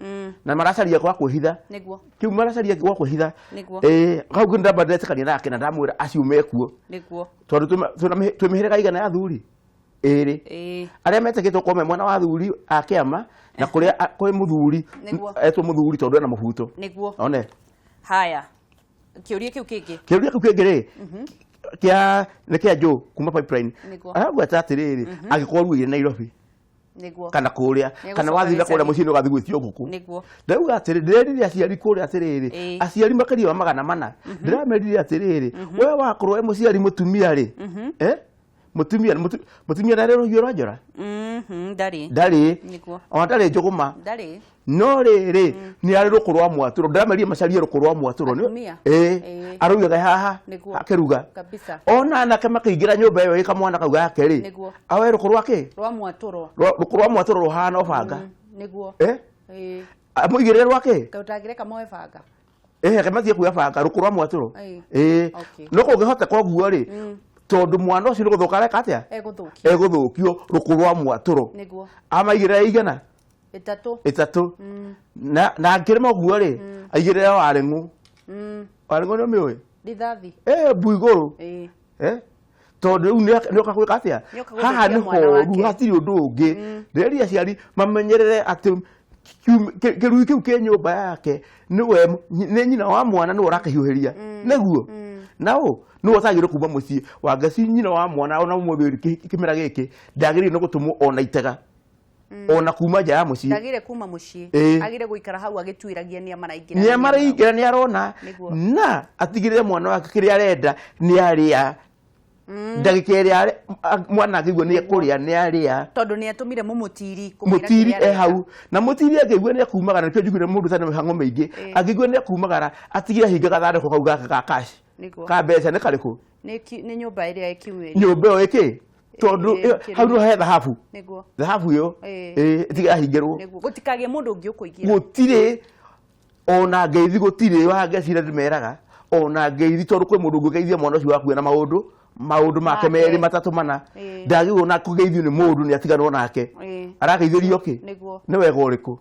na maracaria gwa kwĩhitha. Kĩu maracaria gwa kwĩhitha. Ĩĩ hau ngĩ ndamba ndetĩkania nake na ndamwĩra acio mekuo. Tondũ twĩna mĩhĩrĩga igana ya athuri. Ĩrĩ. Arĩa metĩkĩtwo gũkorwo me mwena wa athuri a kĩama na kũrĩa kwĩ mũthuri etwo mũthuri tondũ ena mũbuto. Nĩguo. One. Haya. Kĩũria kĩu kĩngĩ. Kĩũria kĩu kĩngĩ rĩ kĩa nĩ kĩa Joe kuma Pipeline. Aragweta atĩrĩrĩ angĩkorwo ruĩire Nairobi. Nĩguo. Kana kũrĩa kana wathiĩ na kũrĩa mũciĩ ũgathiĩ gwĩtio ngũkũ. Nĩguo. Ndauga atĩrĩ ndĩrerire aciari kũrĩa atĩrĩrĩ aciari makĩria wa 400 ndĩramerire atĩrĩrĩ we wakorwo wĩ mũciari mũtumia rĩ mũtumia mũtumia ndarĩ rũhiũ rwa njora. Ndarĩ. Ndarĩ. Nĩguo. Ona ndarĩ njũgũma. Ndarĩ. No rĩrĩ nĩ arĩ rũkũ rwa mwatũro ndĩramerie macarie rũkũ rwa mwatũro. Ĩĩ araugaga haha akĩruga. Kabisa. Ona anake makĩingĩra nyũmba ĩyo ĩka mwana kau gake rĩ. Awe rũkũ rwa kĩ? Rwa mwatũro. Rũkũ rwa mwatũro rũhana banga. Nĩguo. Ĩĩ. Amũigĩrĩre rwa kĩ? Ũtangĩreka moe banga. Reke mathiĩ kuoya banga rũkũ rwa mwatũro. Ĩĩ. No kũngĩhoteka ũguo rĩ tondũ mwana ũcio nĩ gũthũka areka atĩa? Egũthũkio rũkũ rwa mwatũro. Nĩguo. Amaigĩrĩra igana? Ĩtatũ. Ĩtatũ. Na angĩrema ũguo rĩ aigĩrĩre wareng'ũ. Wareng'ũ nĩ ũmĩũĩ? Rithathi. Mbu igũrũ. Tondũ rĩu nĩoka gwĩka atĩa? Nĩoka Haha gũthũkia nĩ mwana horu, wake. hatirĩ ũndũ ũngĩ. Ndĩreria aciari mamenyerere atĩ kĩrui kĩu kĩ nyũmba yake nĩwe nĩ nyina wa mwana nĩwe ũrakĩhiũhĩria nĩguo na ũ nĩwe ũtagĩrĩirwo kuma mũciĩ wangeci. Nyina wa mwana ona ũmũthĩ kĩmera gĩkĩ ndagĩrĩire nĩ gũtũmwo ona itega ona kuma nja ya mũciĩ. Ndagire kuma muciĩ. Agire gũikara hau agĩtuĩragia nĩa maraingĩra. Nĩ maraingĩra, nĩ arona. Na atigĩrĩre mwana wake kĩrĩa arenda nĩ arĩa ndagĩka ĩrĩa mwana angĩigua nĩ ekũrĩa, nĩ arĩa. Tondũ nĩ atũmire mũmũtiri kũmwĩra Mũtiri kĩrĩa e arenda. hau na mũtiri angĩigua nĩ akumagara, nĩkĩo njugire mũndũ ũtarĩ na mĩhang'o mĩingĩ, angĩigua nĩ akumagara atigire ahinga gathandũkũ kau gake ga cash ka mbeca nĩ karĩkũ. Nĩ nyũmba ĩrĩa ĩkiumĩria. Nyũmba ĩyo ĩkĩ tondũ hau nĩho he thahabu. Thahabu ĩyo ĩtige ahingĩrwo. Nĩguo gũtikagĩe mũndũ ũngĩ ũkũingĩra. Gũtirĩ ona ngeithi, gũtirĩ wangecira ndĩmeraga ona ngeithi, tondũ kwĩ mũndũ ũngĩgeithia mwana ũcio waku na maũndũ make Make. Merĩ matatũ mana ndagĩrĩirwo na kũgeithio nĩ mũndũ nĩ atiganwo nake. Arageithĩrio kĩ? Nĩ wega ũrĩkũ?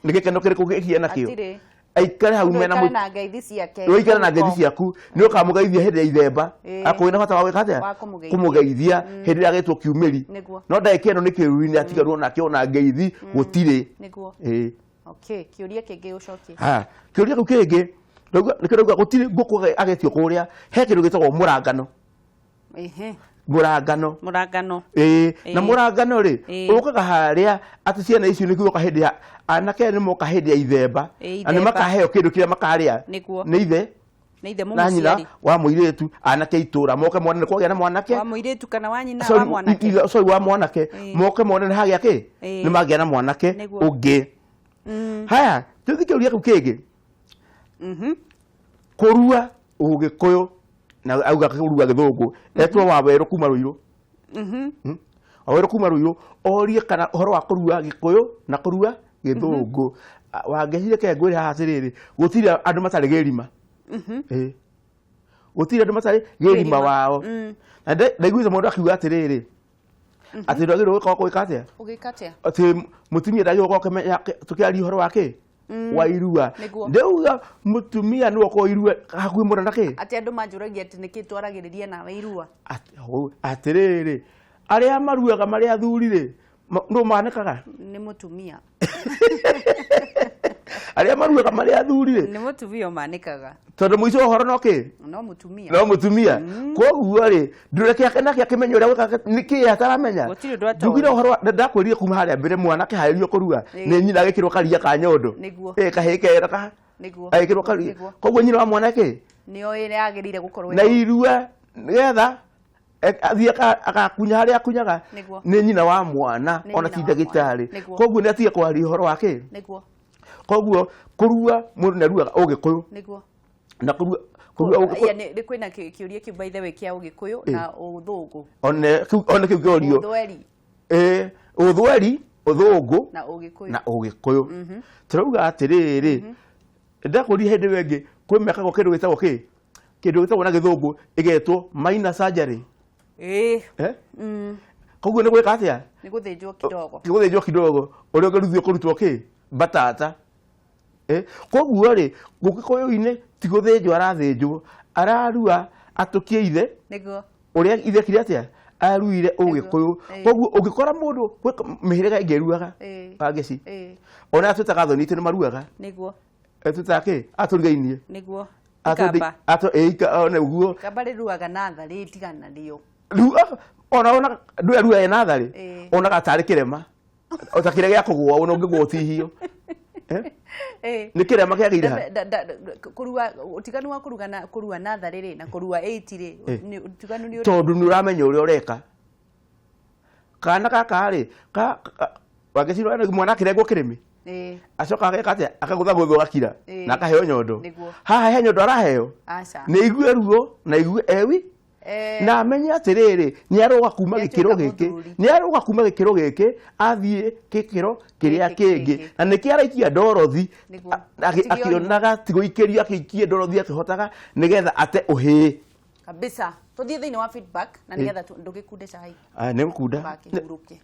Nĩ gĩkeno kĩrĩkũ gĩkia nakĩo? Hatirĩ. Aikare hau Mũndũ mena aikare na ngeithi ciake. Ũikare na ngeithi ciaku, nĩ ũkamũgeithia hĩndĩ ya ithemba. Akorwo wĩna bata wa gwĩka atĩa? Wa kũmũgeithia. Kũmũgeithia hĩndĩ ĩrĩa agĩtwo kiumĩri. No ndagĩka ĩno nĩ kĩruri, nĩ atiganwo nake, ona ngeithi gũtirĩ. Okay, kĩũria kĩngĩ ũcokie. Ha, kĩũria kĩu kĩngĩ nĩkĩo ndauga gũtirĩ ngũkũ agetio kũrĩa he kĩndũ gĩtagwo mũrangano. Mũrangano. Mũrangano. Ĩĩ, na mũrangano rĩ, ũkaga harĩa atĩ ciana icio nĩ guoka hĩndĩ ya anake, nĩ moka hĩndĩ ya ithemba. Na nĩ ithemba. Makaheo kĩndũ kĩrĩa makarĩa nĩ ithe Nĩ ithe na nyina mũmũciari. Wa mũirĩtu, anake itũra moke mone nĩ kwagĩa na mwanake. Wa mũirĩtu kana wa nyina Sorry, wa mwanake? Sorry, wa mwanake. Moke mone nĩ hagĩa kĩ, nĩ magĩa na mwanake ũngĩ. Haya, tũthiĩ kĩũria kĩu kĩngĩ. Kũrua ũgĩkũyũ na auga kũrua gĩthũngũ, etwo wa werũ kuma Rũirũ. Wawerũ kuma Rũirũ orie kana ũhoro wa kũrua gĩkũyũ na kũrua gĩthũngũ. Wangecire ke ngwĩre haha atĩrĩrĩ, gũtirĩ andũ matarĩ gĩrima. Ĩĩ. Gũtirĩ andũ matarĩ gĩrima Gĩrima. wao. Na ndaiguĩte mũndũ akiuga atĩrĩrĩ, atĩ ndwagĩrĩirwo gwĩka gwĩka atĩa? Ũgĩka atĩa? Atĩ mũtumia ndagĩrĩirwo gũkorwo akĩmenya tũkĩaria ũhoro wa kĩ wa irua. Ndauga mũtumia nĩwe ũkorwo irua hakuhĩ mũno na kĩ. Atĩ andũ manjũragia atĩ nĩkĩ twaragĩrĩria nawe irua. Atĩrĩrĩ, arĩa maruaga marĩ athuri rĩ, nũ manĩkaga? Nĩ mũtumia. Arĩa maruaga marĩ athuri rĩ? Nĩ mũtumia ũmanĩkaga. Tondũ mũico wa ũhoro no kĩ? No mũtumia. No mũtumia. Koguo rĩ, ndũreke nake akĩmenya ũrĩa gwĩka nĩkĩ ataramenya. Gũtirĩ ũndũ atoĩ. Njugire ũhoro ndakwĩrire kuma harĩa mbere, mwanake harĩrio kũrua nĩ nyina agĩkĩrwo karia ka nyondo. Kahĩĩ kera ka agĩkĩrwo karia. Koguo nyina wa mwanake Nĩo ĩrĩa yagĩrĩire gũkorwo na ĩho. Irua nĩgetha athiĩ agakunya harĩa akunyaga nĩ nyina wa mwana. Nĩ Ona nyina ti wa mwana. ndagĩtarĩ. Koguo nĩ atige kwaria ũhoro wa kĩ. Koguo kũrua, mũndũ nĩ aruaga ũgĩkũyũ na kũrua ũgĩkũyũ. Ya, nĩ kwĩna kĩũria kĩu by the way kĩa ũgĩkũyũ na ũthũngũ. One kĩu kĩũrio. Ũthweri. Ĩĩ, ũthweri, ũthũngũ na ũgĩkũyũ. Na ũgĩkũyũ tũrauga atĩrĩrĩ, ndakũria hĩndĩ ĩyo ĩngĩ kwĩ mekagwo kĩndũ gĩtagwo kĩ, kĩndũ gĩtagwo na gĩthũngũ ĩgetwo minor surgery. Eh? Koguo nĩ gwĩka atĩa? Nĩ gũthĩnjwo kidogo. Gũthĩnjwo kidogo, ũrĩa ũngĩruthio kũrutwo kĩ batata. Koguo rĩ, gũgĩkũyũ-inĩ ti gũthĩnjwo arathĩnjwo, ararua atũkie ithe. Ũrĩa ithe ekire atĩa, aruire ũgĩkũyũ. Koguo ũngĩkora mũndũ gwĩ mĩhĩrĩga ĩngĩ ĩruaga wangeci, ona twĩtaga thoni itũ nĩ maruaga. Twĩtaga kĩ atũrigainie. Ikamba. Ona ũguo. Ikamba rĩruaga natharĩ, tigana rĩo. Rĩu ona ndũrĩa ruaga natharĩ, onaga tarĩ kĩrema ota kĩrĩa gĩa kũgũa, ona ũngĩgũa ũtihio. Nĩ kĩrema kĩagĩire ha? Kũrua, ũtiganu wa kũruga na kũrua natharĩ rĩ na kũrua 8 rĩ, ũtiganu nĩ ũrĩkũ? Tondũ nĩ ũramenya ũrĩa ũreka kana gaka rĩ wangecirwo mwana akĩrengwo kĩrĩmĩ, acoka ageka atĩa? Akagũthagũthwo, agakira na akaheo nyondo. Haha he nyondo araheo? Aca. Nĩ igue ruo na igue ewi na amenye atĩrĩrĩ, nĩ arũga kuma Nĩ gĩkĩro atuĩka gĩkĩ, mũthuri. nĩ arũga kuma gĩkĩro gĩkĩ athiĩ gĩkĩro kĩrĩa Gĩkĩ kĩngĩ. kĩngĩ. Na nĩkĩo araikia ndorothi Atige ũrimũ. akĩonaga ti gũikĩrio, akĩikie ndorothi akĩhotaga nĩgetha ate ũhĩĩ. Kabisa. Tuthiĩ thĩinĩ wa feedback na nĩgetha ndũgĩkunde cai. Ah, nĩ gũkunda. Ndũgakĩhurũke.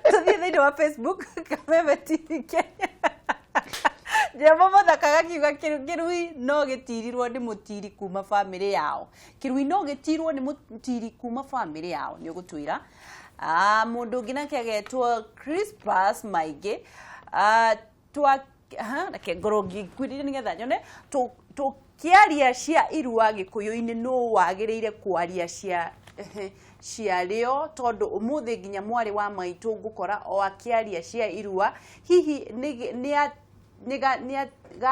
Tuthiĩ thĩinĩ wa Facebook, Kameme TV Kenya. Njemo mũthaka gakiuga kĩrui no gĩtirirwo nĩ mũtiri kuma bamĩrĩ yao. Kĩrui no gĩtirwo nĩ mũtiri kuma bamĩrĩ yao. Nĩ ũgũtwĩra. Mũndũ ũngĩ nake agetwo Crispus Maingĩ. Twa ha reke ngorwo ngĩkwĩrire nĩgetha nyone tũkĩaria cia irua gĩkũyũ-inĩ nũ wagĩrĩire kwaria cia ciarĩo tondũ ũmũthĩ nginya mwarĩ wa maitũ ngũkora o akĩaria cia irua hihi nĩ nĩ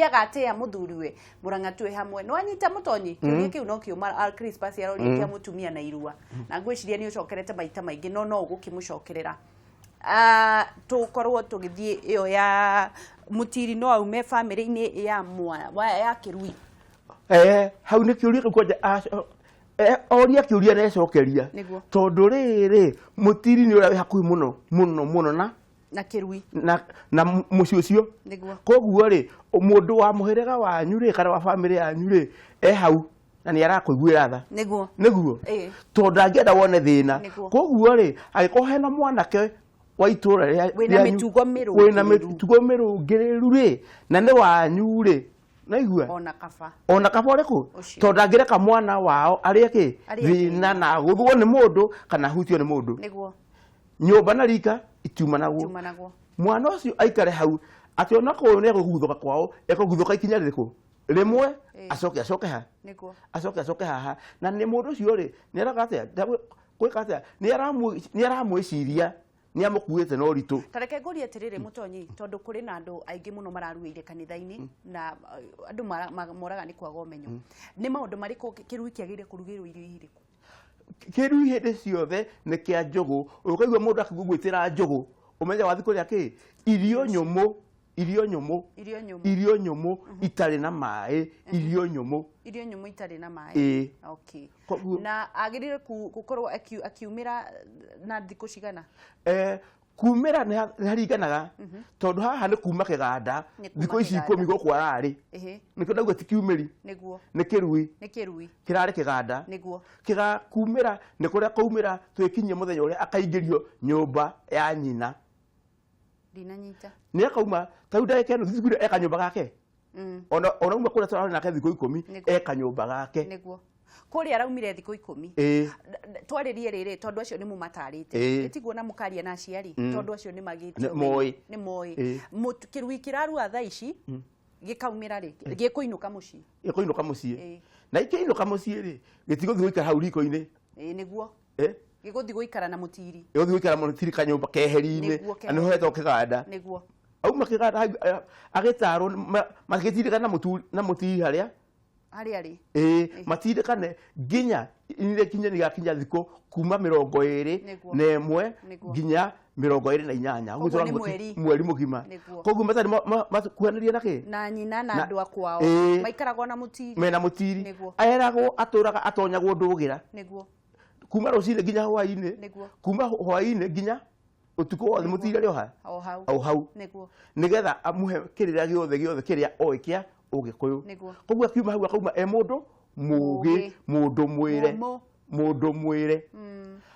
agatĩĩa mũthuriwe. Mũrang'a twĩ hamwe nĩ wanyita mũtonyi kĩũria kĩu no kĩũma Crispus aroria kĩa mũtumia na irua na ngwĩciria nĩ ũcokerete maita maingĩ no no ũgũkĩmũcokerera. Tũkorwo tũgĩthiĩ ĩyo ya mũtiri no aume bamĩrĩ-inĩ ya ya kĩrui. Hau nĩ kĩũria kĩu kwanja oria kĩũria necokeria. Tondũ rĩrĩ mũtiri nĩ ũrĩa wĩ hakuhĩ mũno mũno mũno na na kĩrui na mũciĩ ũcio. Koguo rĩ, mũndũ wa mũhĩrĩga wanyu rĩ kana wa bamĩrĩ yanyu rĩ e hau na nĩ arakũiguĩra tha. Nĩguo. Tondũ ndangĩenda wone thĩna. Koguo rĩ, angĩkorwo hena mwanake wa itũra rĩa Wĩna rĩanyu, mĩtugo wĩna mĩrũngĩrĩru. Mĩtugo mĩrũngĩrĩru rĩ na nĩ wanyu rĩ, naigua ona kaba ona kaba ũrĩkũ. Ũcio. Tondũ ndangĩreka mwana wao arĩe kĩ Arĩe thĩna na agũthwo nĩ mũndũ kana ahutio nĩ mũndũ. Nyũmba na rika itiumanagwo. Tumanagwo. Mwana ũcio aikare hau atĩ ona korwo nĩ egũguthũka kwao, ekũguthũka ikinya rĩrĩkũ rĩmwe, acoke acoke ha acoke acoke haha na nĩ mũndũ ũcio rĩ nĩ araka atĩa gwĩka atĩa nĩ aramwĩciria nĩ amũkuĩte na ũritũ. Ta reke ngũrie atĩrĩrĩ mũtonyi, tondũ kũrĩ na andũ aingĩ mũno mararuĩire kanitha-inĩ na andũ moraga nĩ kwaga ũmenyo. Nĩ maũndũ marĩkũ kĩrui kĩagĩrĩire kũrugĩrwo, irio irĩkũ? Kĩrui hĩndĩ ciothe nĩ kĩa njũgũ. Ũkaigua mũndũ akĩgũgwĩtĩra njũgũ, ũmenye wathi kũrĩa kĩ irio nyũmũ, irio nyũmũ. Irio nyũmũ. Irio nyũmũ itarĩ na maĩ, irio nyũmũ. Irio nyũmũ itarĩ na maĩ. Ĩĩ. Okay. Na agĩrĩire gũkorwo akiumĩra na thikũ cigana? Kumĩra nĩ haringanaga tondũ haha nĩ kuma kĩganda. Nĩ kuma Thikũ ici kĩganda. 10 gũkũ ararĩ nĩkĩo ndauga ti kiumĩri. Nĩ kĩrui. Nĩ kĩrui. Kĩrarĩ kĩganda. Kĩgakumĩra nĩ kũrĩa kaumĩra twĩkinyie mũthenya ũrĩa akaingĩrio nyũmba ya nyina. Ndinanyita. Nĩ akauma ta rĩu ndagĩka ĩno thikũ eka nyũmba gake. Ona uma kũrĩa tũrarĩ nake thikũ 10 eka nyũmba gake. Nĩguo kũrĩa araumire thikũ 10. Ĩĩ. Twarĩrie rĩrĩ tondũ acio nĩ mũmatarĩte. Ĩtiguo na mũkaria na aciari tondũ acio nĩ magĩte Nĩ ũmenyo. moĩ. Nĩ moĩ. Kĩrui kĩrarua thaa ici gĩkaumĩra rĩ gĩkũinũka mũciĩ? Gĩkũinũka mũciĩ. Na ikĩinũka mũciĩ rĩ gĩtigũthiĩ gũikara hau riko-inĩ. Ĩĩ nĩguo. Eh? Gĩgũthiĩ gũikara na mũtiri. Gĩgũthiĩ gũikara mũtiri kanyũmba keheri-inĩ. Nĩguo, Na nĩho hetagwo kĩganda. Auma kĩganda hau, agĩtarwo magĩtindĩkana na mũtiri harĩa harĩa rĩ. Ĩĩ, matindĩkane nginya nĩ kinya nĩgakinya thikũ kuma 21 nginya 28. Koguo Ũguo nĩ tũramuonia mweri. Mweri mũgima. Koguo matarĩ makuhanĩria na kĩ na nyina na andũ a kwao. Maikaragwo na mũtiri. Mena mũtiri. Eragwo atũraga atonyagwo ndũgĩra. Kuma rũcinĩ nginya hwaĩ-inĩ. Kuma hwaĩ-inĩ nginya ũtukũ wothe mũtiri arĩ o ha o hau. O hau. Nĩgetha amũhe kĩrĩra gĩothe gĩothe kĩrĩa oĩ kĩa ũgĩkũyũ. Koguo akiuma hau akauma e mũndũ mũgĩ. Mũgĩ. Mũndũ mwĩre. Mũmũ. Mũndũ mwĩre.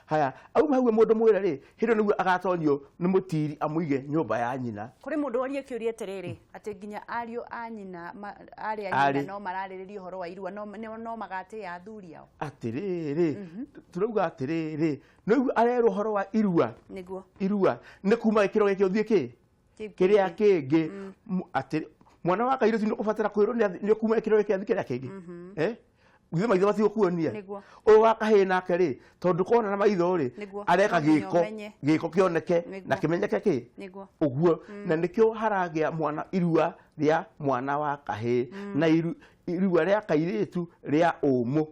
Haya, auma hau e mũndũ mwĩre rĩ, hĩndĩ ĩyo nĩguo agatonyio nĩ mũtiri amũige nyũmba ya nyina. Kũrĩ mũndũ woria kĩũria atĩrĩrĩ atĩ nginya ariũ a nyina arĩ a Arĩ. nyina no mararĩrĩria ũhoro wa irua no magatĩĩa athuri ao. Atĩrĩrĩ, tũrauga atĩrĩrĩ, nĩguo arerwo ũhoro wa irua. Irua nĩ kuma gĩkĩro gĩkĩ ũthiĩ kĩ Kĩu kĩrĩa kĩngĩ. Atĩ mwana wa kairĩtu nĩ ũkũbatara kwĩrwo nĩ kuma gĩkĩro gĩkĩ athiĩ kĩrĩa kĩngĩ. Githĩ maitho matigũkuonia? Ũyũ wa kahĩĩ nake rĩ, tondũ kona na maitho rĩ, areka No nginya gĩko, ũmenye. Gĩko kĩoneke na kĩmenyeke kĩ ũguo. Na nĩkĩo haragĩa mwana irua rĩa mwana wa kahĩĩ na irua rĩa kairĩtu rĩa ũmũ.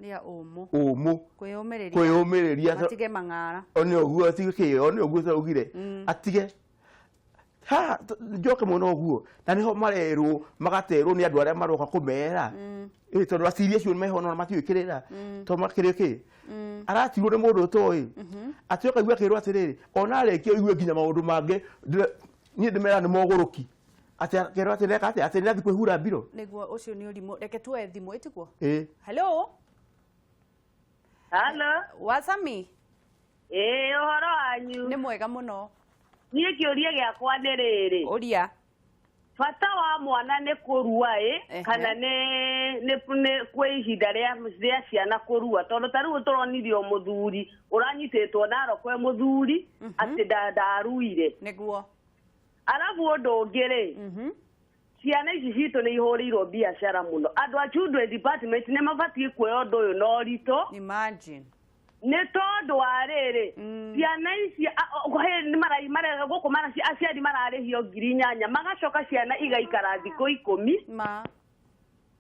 Rĩa ũmũ. Ũmũ. Kwĩyũmĩrĩria. Kwĩyũmĩrĩria. Matige mang'ara. O nĩ ũguo atige kĩ, o nĩ ũguo tũraugire. Atige. Haha njoke mũno ũguo na nĩho marerwo magaterwo nĩ andũ arĩa maroka kũmera. Ĩ tondũ aciri acio meho no matiũĩ kĩrĩra. Tondũ makĩrĩ kĩ? Aratirwo nĩ mũndũ ũtoĩ. Atĩ ũkaigua akĩrwo atĩrĩrĩ, ona arĩkia ũigue nginya maũndũ mangĩ, niĩ ndĩmera nĩ mogũrũki. Atĩ akerwo atĩ neka atĩa, atĩ nĩathiĩ kwĩhura mbiro. Nĩguo ũcio nĩ ũrimũ. Reke tuoe thimũ ĩtiguo? Ĩ. Hello. Hello. Wasami. Ĩĩ, ũhoro wanyu? Nĩ mwega mũno. Niĩ kĩũria gĩakwa nĩ rĩrĩ. Ũria. Bata wa mwana nĩ kũrua ĩ kana nĩ kwĩ ihinda rĩa ciana kũrua tondũ ta rĩu tũronirio mũthuri ũranyitĩtwo naroko e mũthuri atĩ ndaruire. Nĩguo. Arabu ũndũ ũngĩ rĩ, ciana ici citũ nĩ ihũrĩirwo biacara mũno. Andũ a children department nĩ mabatiĩ kuoya ũndũ ũyũ na ũritũ. Imagine. Nĩ tondũ wa rĩrĩ, ciana ici gũkũ aciari mararĩhio 8,000 magacoka ciana igaikara thikũ 10. Ma.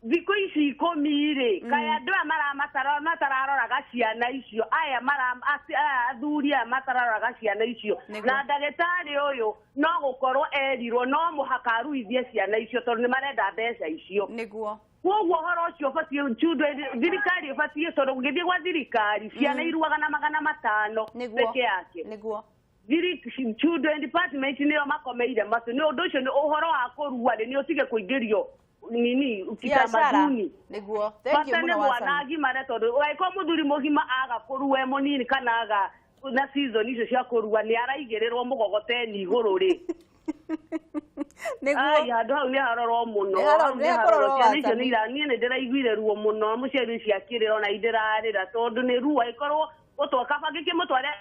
Thikũ ici 10 rĩ, kaĩ andũ aya matararoraga ciana icio, aya athuri aya matararoraga ciana icio. Na ndagĩtarĩ ũyũ no gũkorwo erirwo no mũhaka aruithie ciana icio tondũ nĩ marenda mbeca icio. Nĩguo. Koguo ũhoro ũcio ũbatiĩ thirikari ĩbatiĩ tondũ ũngĩthiĩ gwa thirikari ciana iruaga na 500 peke yake. Nĩguo. Children department nĩo makomeire matũ. Nĩ ũndũ ũcio nĩ ũhoro wa kũrua rĩ, nĩ ũtige kũingĩrio nini kitamaduni. Nĩguo. Thank you mũno mwana agimare tondũ angĩkorwo mũthuri mũgima aga kũrua e mũnini kana aga na season icio cia kũrua nĩ araigĩrĩrwo mũgogoteni igũrũ rĩ. Nĩguo. Ai handũ hau nĩ harorwo mũno. Nĩ harorwo ciana icio nĩ niĩ nĩ ndĩraiguire ruo mũno mũciari ũcio akĩrĩra ona ndĩrarĩra tondũ nĩ ruo ĩkorwo gũtwaka bangĩkĩmũtware.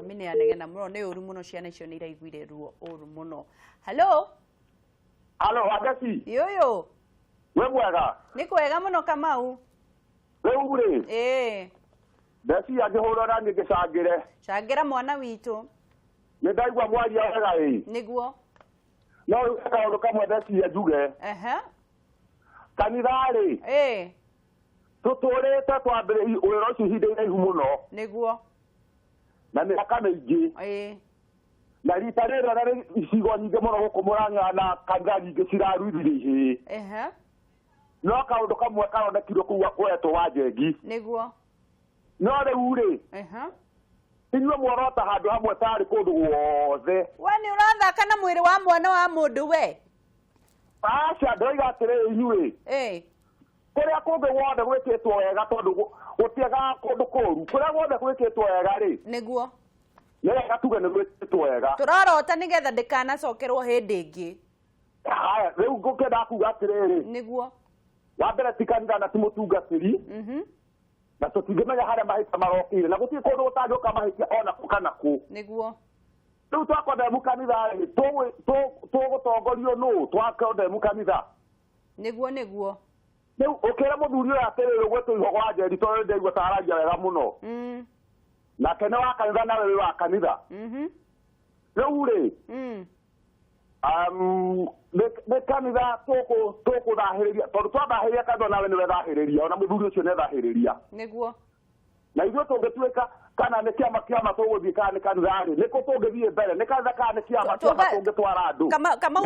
Mimi anegena mũno nĩ ũru mũno ciana icio nĩ iraiguire ruo ũru mũno. Hello. Halo, Wangeci. Yoyo. Wĩ mwega? Nĩ kwega mũno Kamau. Rĩu rĩ. Ĩĩ. Ndeciria ngĩhũra na niĩ ngĩcangĩre. Cangĩra mwana witũ. Nĩ ndaigua mwaria wega ĩ. Nĩguo. No rĩu kaũndũ kamwe ndeciria njuge. Ehe. Kanitha rĩ. Ĩĩ. Tũtũrĩte twambĩrĩria wĩra ũcio ihinda iraihu mũno. Nĩguo. Na mĩaka mĩingĩ. Ĩĩ. Na rita rĩrĩ na icigo nyingĩ mũno gũkũ Mũrang'a na kanitha nyingĩ ciraruithirie ihĩĩ. Ehe. No kaũndũ kamwe karonekirwo kũu kwetwo wa Njengi. Nĩguo. No rĩu rĩ. Ehe. Inyuĩ mworota handũ hamwe tarĩ kũndũ guothe. We nĩ ũrathaka na mwĩrĩ wa mwana wa mũndũ we. Aca ndoiga atĩrĩrĩ inyuĩ. Ĩĩ. Kũrĩa kũngĩ guothe gwĩkĩtwo wega tondũ gũtiagaga kũndũ kũũru. Kũrĩa guothe gwĩkĩtwo wega rĩ. Nĩguo. Nĩ wega tuge nĩ gwĩkĩtwo wega. Tũrorota nĩgetha ndĩkanacokerwo hĩndĩ ĩngĩ. Haya, rĩu ngũkĩenda kuga atĩrĩrĩ. Nĩguo. Wa mbere ti kanitha na ti mũtungatĩri. Na tũtingĩmenya harĩa mahĩtia marokire na gũtirĩ kũndũ gũtangĩũka mahĩtia ona kũ kana kũ. Nĩguo. Rĩu twakondemu kanitha rĩ, tũgũtongorio nũ twakondemu kanitha? Nĩguo nĩguo. Rĩu ũkĩra mũthuri ũyũ atĩrĩrĩ ũgwĩtwo Ihogo wa Njeri tondũ nĩndaigua ta aragia wega mũno. Nake nĩ wa kanitha nawe wĩ wa kanitha. Rĩu rĩ, nĩ kanitha tũkũthahĩrĩria tondũ twathahĩrĩria kanitha nawe nĩwe thahĩrĩria ona mũthuri ũcio nĩethahĩrĩria. Nĩguo. Na ithuĩ tũngĩtuĩka kana nĩ kĩama kĩama tũgũthiĩ kana nĩ kanitha rĩ, nĩkũ tũngĩthiĩ mbere nĩ kanitha kana nĩ kĩama kĩama tũngĩtwara andũ. Kamau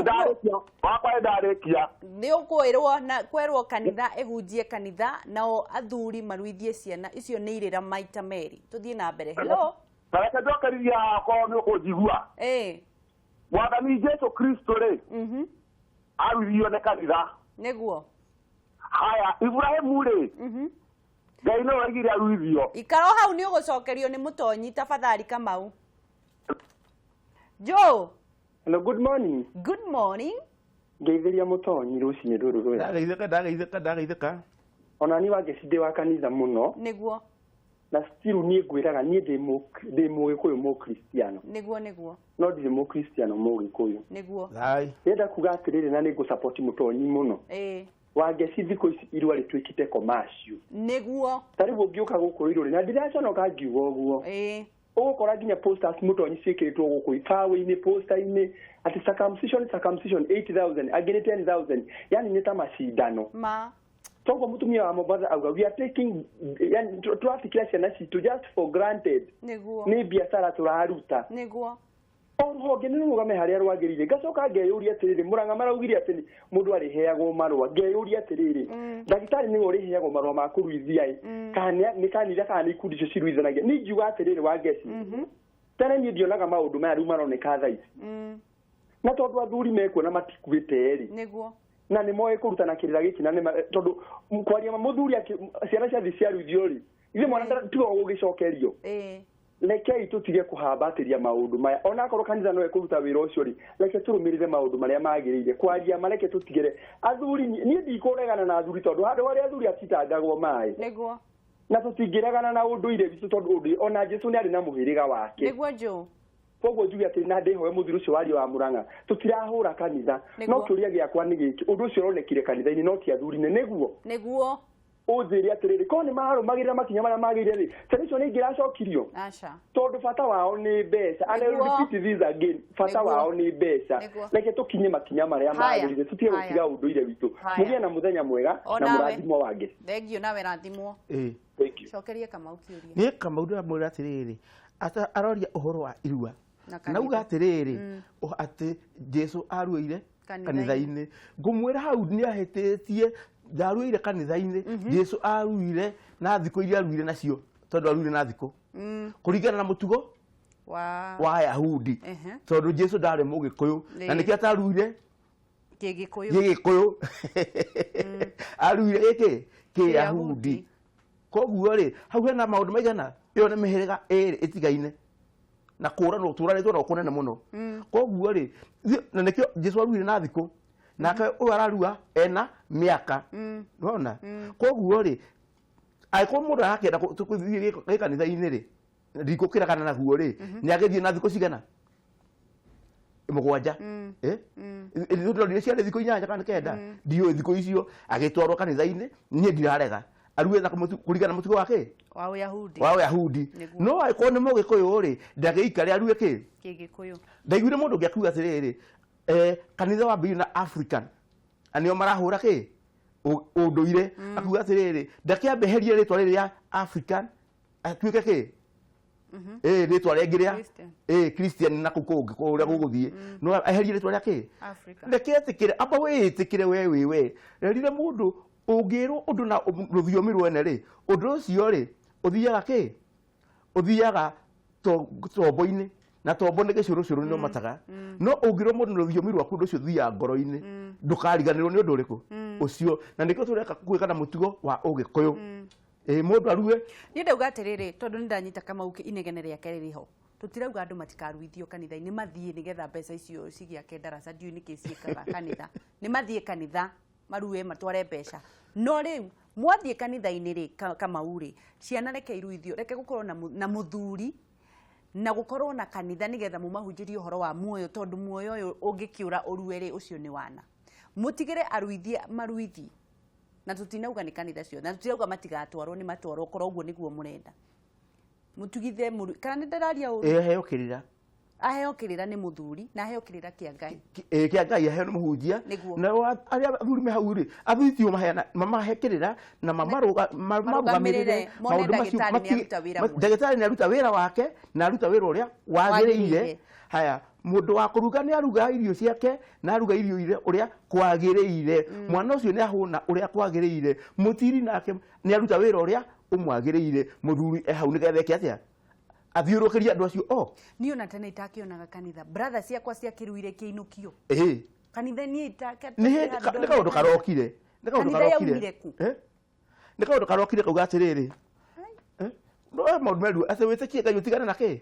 wakwa nĩ ndarĩkia. Nĩ ũkwĩrwo na kwerwo kanitha ĩhunjie kanitha nao athuri maruithie ciana icio nĩ irĩra maita merĩ. Tũthiĩ na mbere. Hello. Ta reke njokerie akorwo nĩ ũkũnjigua. Ĩĩ. Mwathani Jesu Kristo rĩ, aruithirio nĩ kanitha. Nĩguo. Haya, Ibrahimu rĩ, Ngai nĩwe oigire aruithio. Ikara o hau nĩ ũgũcokerio nĩ mũtonyi tafadhali Kamau. Joe. Hello, good morning. Good morning. Ngeithĩria mũtonyi rũcinĩ rũrũ rwega. Ndageithĩka ndageithĩka ndageithĩka. Ona niĩ Wangeci ndĩ wa kanitha mũno. Nĩguo. Na still niĩ ngwĩraga niĩ ndĩ mũgĩkũyũ mũkristiano. Nĩguo nĩguo. No ndirĩ mũkristiano mũgĩkũyũ. Nĩguo. Ndĩrenda kuga atĩrĩrĩ na nĩ ngũsupport mũtonyi mũno. Ĩĩ. Wangeci thikũ ici irua rĩtuĩkĩte commercial. Nĩguo. Ta rĩu ũngĩũka gũkũ irũrĩ na ndĩraconoka ngiuga ũguo. Ĩĩ. Ũgũkora nginya posters mũtonyi ciĩkĩrĩtwo gũkũ ibaũ-inĩ poster-inĩ atĩ circumcision circumcision 8000 angĩ nĩ 10000 yani nĩ ta macindano. Ma. Toguo mũtumia wa Mombatha auga we are taking yani tũratikĩra ciana citũ just for granted. Nĩguo. Nĩ biacara tũraruta. Nĩguo. O rũhonge nĩ rũrũgame harĩa rwagĩrĩire. Ngacoka ngeyũria atĩrĩrĩ, Mũrang'a maraugire atĩ mũndũ arĩheagwo marũa. Ngeyũria atĩrĩrĩ, ndagĩtarĩ nĩwe ũrĩheagwo marũa ma kũruithia ĩ, kana nĩ kanitha kana nĩ ikundi icio ciruithanagia. Niĩ ngiuga atĩrĩrĩ Wangeci, tene niĩ ndionaga maũndũ maya rĩu maroneka thaa ici. Na tondũ athuri mekuo na matikuĩte rĩ. Nĩguo. Na nĩ moĩ kũrutana kĩrĩra gĩkĩ na nĩ tondũ kwaria mũthuri ciana ciathiĩ ciaruithio rĩ, ithe mwana tiwe ũgũgĩcokerio. Ĩĩ. Rekei tũtige kũhambatĩria maũndũ maya, onakorwo kanitha no ĩkũruta wĩra ũcio rĩ, reke tũrũmĩrĩre maũndũ marĩa magĩrĩire. Kwaria ma, reke tũtigĩre athuri. Niĩ ndikũregana na athuri tondũ handũ harĩa athuri atitangagwo maĩ. Nĩguo. Na tũtingĩregana na ũndũire witũ tondũ ũndũire ona Jesu nĩ arĩ na mũhĩrĩga wake. Nĩguo Joe. Koguo njuge atĩ na ndĩhoe mũthuri ũcio waria wa Mũrang'a, tũtirahũra kanitha. No Nĩguo. kĩũria gĩakwa nĩ gĩkĩ, ũndũ ũcio ũronekire kanitha-inĩ no ti athuri-inĩ, nĩguo? Nĩguo. Ũnjĩre atĩrĩrĩ, korwo nĩ mararũmagĩrĩra makinya marĩa magĩrĩire rĩ, ciana icio nĩ ingĩracokirio? Aca. Tondũ bata wao nĩ mbeca. And I will Nĩguo. repeat this again, bata Nĩguo. wao nĩ mbeca. Nĩguo. Reke tũkinye makinya marĩa Haya. magĩrĩire, tũtige Haya. gũtiga ũndũire witũ. Haya. Mũgĩe na mũthenya mwega O na nawe. mũrathimwo wangĩ. Thengio nawe rathimwo. Ĩĩ. Cokeria Kamau kĩũria. Niĩ Kamau ndĩramwĩra atĩrĩrĩ, aroria ũhoro wa irua. Na kanitha. Nauga atĩrĩrĩ, atĩ Jesu aruĩire Kanitha-inĩ. kanitha-inĩ. Ngũmwĩra hau nĩ ahĩtĩtie, ndaruĩire kanitha-inĩ, Jesu aruire na thikũ iria aruire nacio, tondũ aruire na thikũ. Kũringana na mũtugo Wa wa Ayahudi. Ehe. Tondũ Jesu ndarĩ Mũgĩkũyũ, na Ĩĩ. nĩkĩo ataruire Kĩgĩkũyũ. Gĩgĩkũyũ. Aruire gĩkĩ Kĩyahudi. Koguo rĩ, hau hena maũndũ maigana, ĩyo nĩ mĩhĩrĩga ĩrĩ ĩtigaine na kũranwo tũranĩtwo na kũnene mũno. Koguo rĩ, na nĩkĩo Jesu aruire na thikũ, nake ũyũ ararua ena mĩaka. Nĩwona? Koguo rĩ, angĩkorwo mũndũ arakĩenda gũthiĩ gĩkanitha-inĩ rĩ, ndikũkĩregana naguo rĩ, nĩ agĩthiĩ na thikũ cigana? 7. Ndonire ciarĩ thikũ 8 kana 9, ndiũĩ thikũ icio agĩtwarwo kanitha-inĩ, niĩ ndirarega arue na kũringana na mũtugo wa kĩ? Wa Ũyahudi. Wa Ũyahudi. Nĩguo. No angĩkorwo nĩ Mũgĩkũyũ rĩ, ndagĩikare arue kĩ? Kĩgĩkũyũ. Ndaiguire mũndũ ũngĩ akiuga atĩrĩrĩ, kanitha wambĩrĩirio na African, na nĩo marahũra kĩ? Ũndũire. Akiuga atĩrĩrĩ, ndakĩambe eherie rĩtwa rĩrĩ rĩa African, atuĩke kĩ? Rĩtwa rĩngĩ rĩa Christian. Christian na kũu kũngĩ kũrĩa gũgũthiĩ. No eherie rĩtwa rĩa kĩ? Africa. Reke etĩkĩre, amba wĩĩtĩkĩre we wĩ we. Rerire mũndũ ũngĩrwo ũndũ na rũthiomi rwene rĩ, ũndũ ũcio rĩ, ũthiaga kĩ? Ũthiaga tombo-inĩ, na tombo nĩ gĩcũrũcũrũ nĩ ũmataga. No ũngĩrwo mũndũ na rũthiomi rwaku, ũndũ ũcio ũthiaga ngoro-inĩ, ndũkariganĩrwo nĩ ũndũ ũrĩkũ ũcio. Na nĩkĩo tũreka gwĩka na mũtugo wa Ũgĩkũyũ. Mũndũ arue. Niĩ ndauga atĩrĩrĩ, tondũ nĩ ndanyita Kamau inegene rĩake rĩrĩ ho. Tũtirauga andũ matikaruithio kanitha-inĩ, mathiĩ nĩgetha mbeca icio cigĩake ndaraca, ndiũĩ nĩkĩ ciĩkaga kanitha. Nĩ mathiĩ kanitha, marue, matware mbeca. No rĩu, mwathiĩ kanitha-inĩ rĩ, Kamau rĩ, ciana reke iruithio, reke gũkorwo na mũthuri, na gũkorwo na kanitha nĩgetha mũmahunjĩrie ũhoro wa muoyo, tondũ muoyo ũyũ ũngĩkĩũra ũrue rĩ, ũcio nĩ wana. Mũtigĩre aruithie maruithie. Na tũtinauga nĩ kanitha ciothe, na tũtirauga matigatwarwo, nĩ matwarwo, korwo ũguo nĩguo mũrenda. Mũtigithe mũru, kana nĩ ndĩraria ũru? Aheo kĩrĩra. Aheo kĩrĩra nĩ mũthuri, na aheo kĩrĩra kĩa Ngai. Kĩa Ngai aheo nĩ mũhunjia. Nĩguo. Na arĩa athuri me hau rĩ, athuri tio maheana, mamahe kĩrĩra na mamarũgamĩrĩre Mone maũndũ macio ndagĩtarĩ nĩ aruta wĩra mwega. Ndagĩtarĩ nĩ aruta wĩra wake, na aruta wĩra ũrĩa wagĩrĩire. Wagĩrĩire. Haya, mũndũ wa kũruga nĩ aruga irio ciake, na aruga irio iria ũrĩa kwagĩrĩire. Mwana ũcio nĩ ahũna ũrĩa kwagĩrĩire. Mũtiri nake nĩ aruta wĩra ũrĩa ũmwagĩrĩire. Mũthuri e hau nĩgetha eke atĩa? Athiũrũrũkĩrie andũ acio o. Niĩ ona tene itakĩonaga kanitha. Brother ciakwa ciakĩruire kĩinũkio. Kanitha niĩ Nĩ hĩndĩ nĩ kaũndũ karokire. Nĩ kaũndũ Kanitha karokire. yaumire kũ? Nĩ kaũndũ karokire kauga atĩrĩrĩ. No maũndũ meru atĩ wĩtĩkie Ngai ũtigane na kĩ?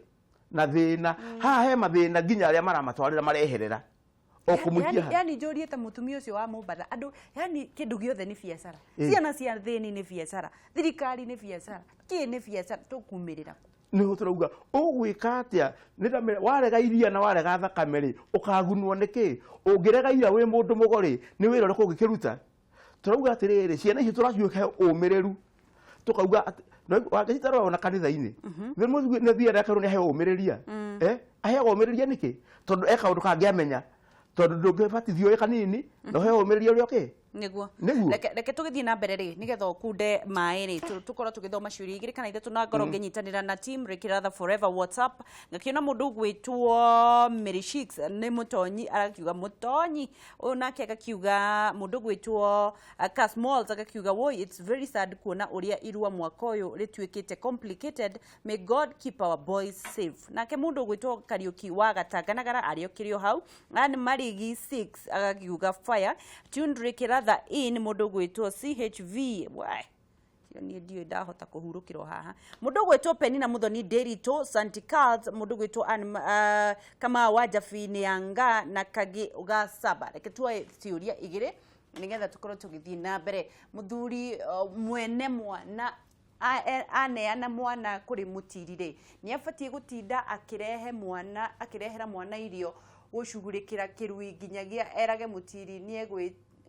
Na thĩna. Haha he mathĩna nginya arĩa maramatwarĩra mareherera. O kũmũikia ha. Yani njũrie ta mũtumia ũcio wa Mombatha, andũ, yani kĩndũ gĩothe nĩ biacara. Ciana cia thĩni nĩ biacara, thirikari nĩ biacara, kĩ nĩ biacara, tũkumĩrĩra kũ? Nĩho tũrauga ũgwĩka atĩa? Nĩ ndamera, warega iria na warega thakame rĩ, ũkagunwo nĩ kĩ? Ũngĩrega iria wĩ mũndũ mũgo rĩ, nĩ wĩra ũrĩkũ ũngĩkĩruta? Tũrauga atĩrĩrĩ, ciana icio tũracihe ũmĩrĩru. Tũkauga atĩ, no, wangĩcita rora ona kanitha-inĩ. Nĩ mũthuri, nĩ thiaga akerwo nĩ aheo ũmĩrĩria. Aheagwo ũmĩrĩria nĩkĩ? Tondũ e kaũndũ kangĩamenya. Tondũ ndũngĩbatithio wĩ kanini, na ũheo ũmĩrĩria ũrĩa ũkĩ? Nĩguo. Nĩguo. Reke tũgĩthiĩ na mbere rĩ, nĩgetha ũkunde maĩ rĩ, tũkorwo tũgĩthoma ciũria igĩrĩ kana ithatũ na ngorwo ngĩnyitanĩra na team Rikiratha Forever WhatsApp. Ngakĩona mũndũ ũgwĩtwo Mary Shicks nĩ mũtonyi, arakiuga mũtonyi. Ũyũ nake agakiuga mũndũ ũgwĩtwo Casmalls agakiuga woi, it's very sad kuona ũrĩa irua mwaka ũyũ rĩtuĩkĩte complicated. May God keep our boys safe. Nake mũndũ ũgwĩtwo Kariũki wa Gatanganagara arĩ okĩrĩ o hau. Ann Marigi 6 agakiuga fire. Tuned Rikiratha in mũndũ ũgwĩtwo CHV. Why? Niĩ ndiũĩ ndahota kũhurũkĩrwo haha. Mũndũ ũgwĩtwo Penina Muthoni Ndĩritũ, Santi Carls, mũndũ ũgwĩtwo Ann, Kamau wa Njabi Nĩanga na Kagi ga Saba. Reke tuoe ciũria igĩrĩ nĩgetha tũkorwo tũgĩthiĩ na mbere. Mũthuri mwene mwana aneana mwana kũrĩ mũtiri rĩ, nĩ abatiĩ gũtinda akĩrehe mwana, akĩrehera mwana irio, gũcugurĩkĩra kĩrui nginyagia erage mũtiri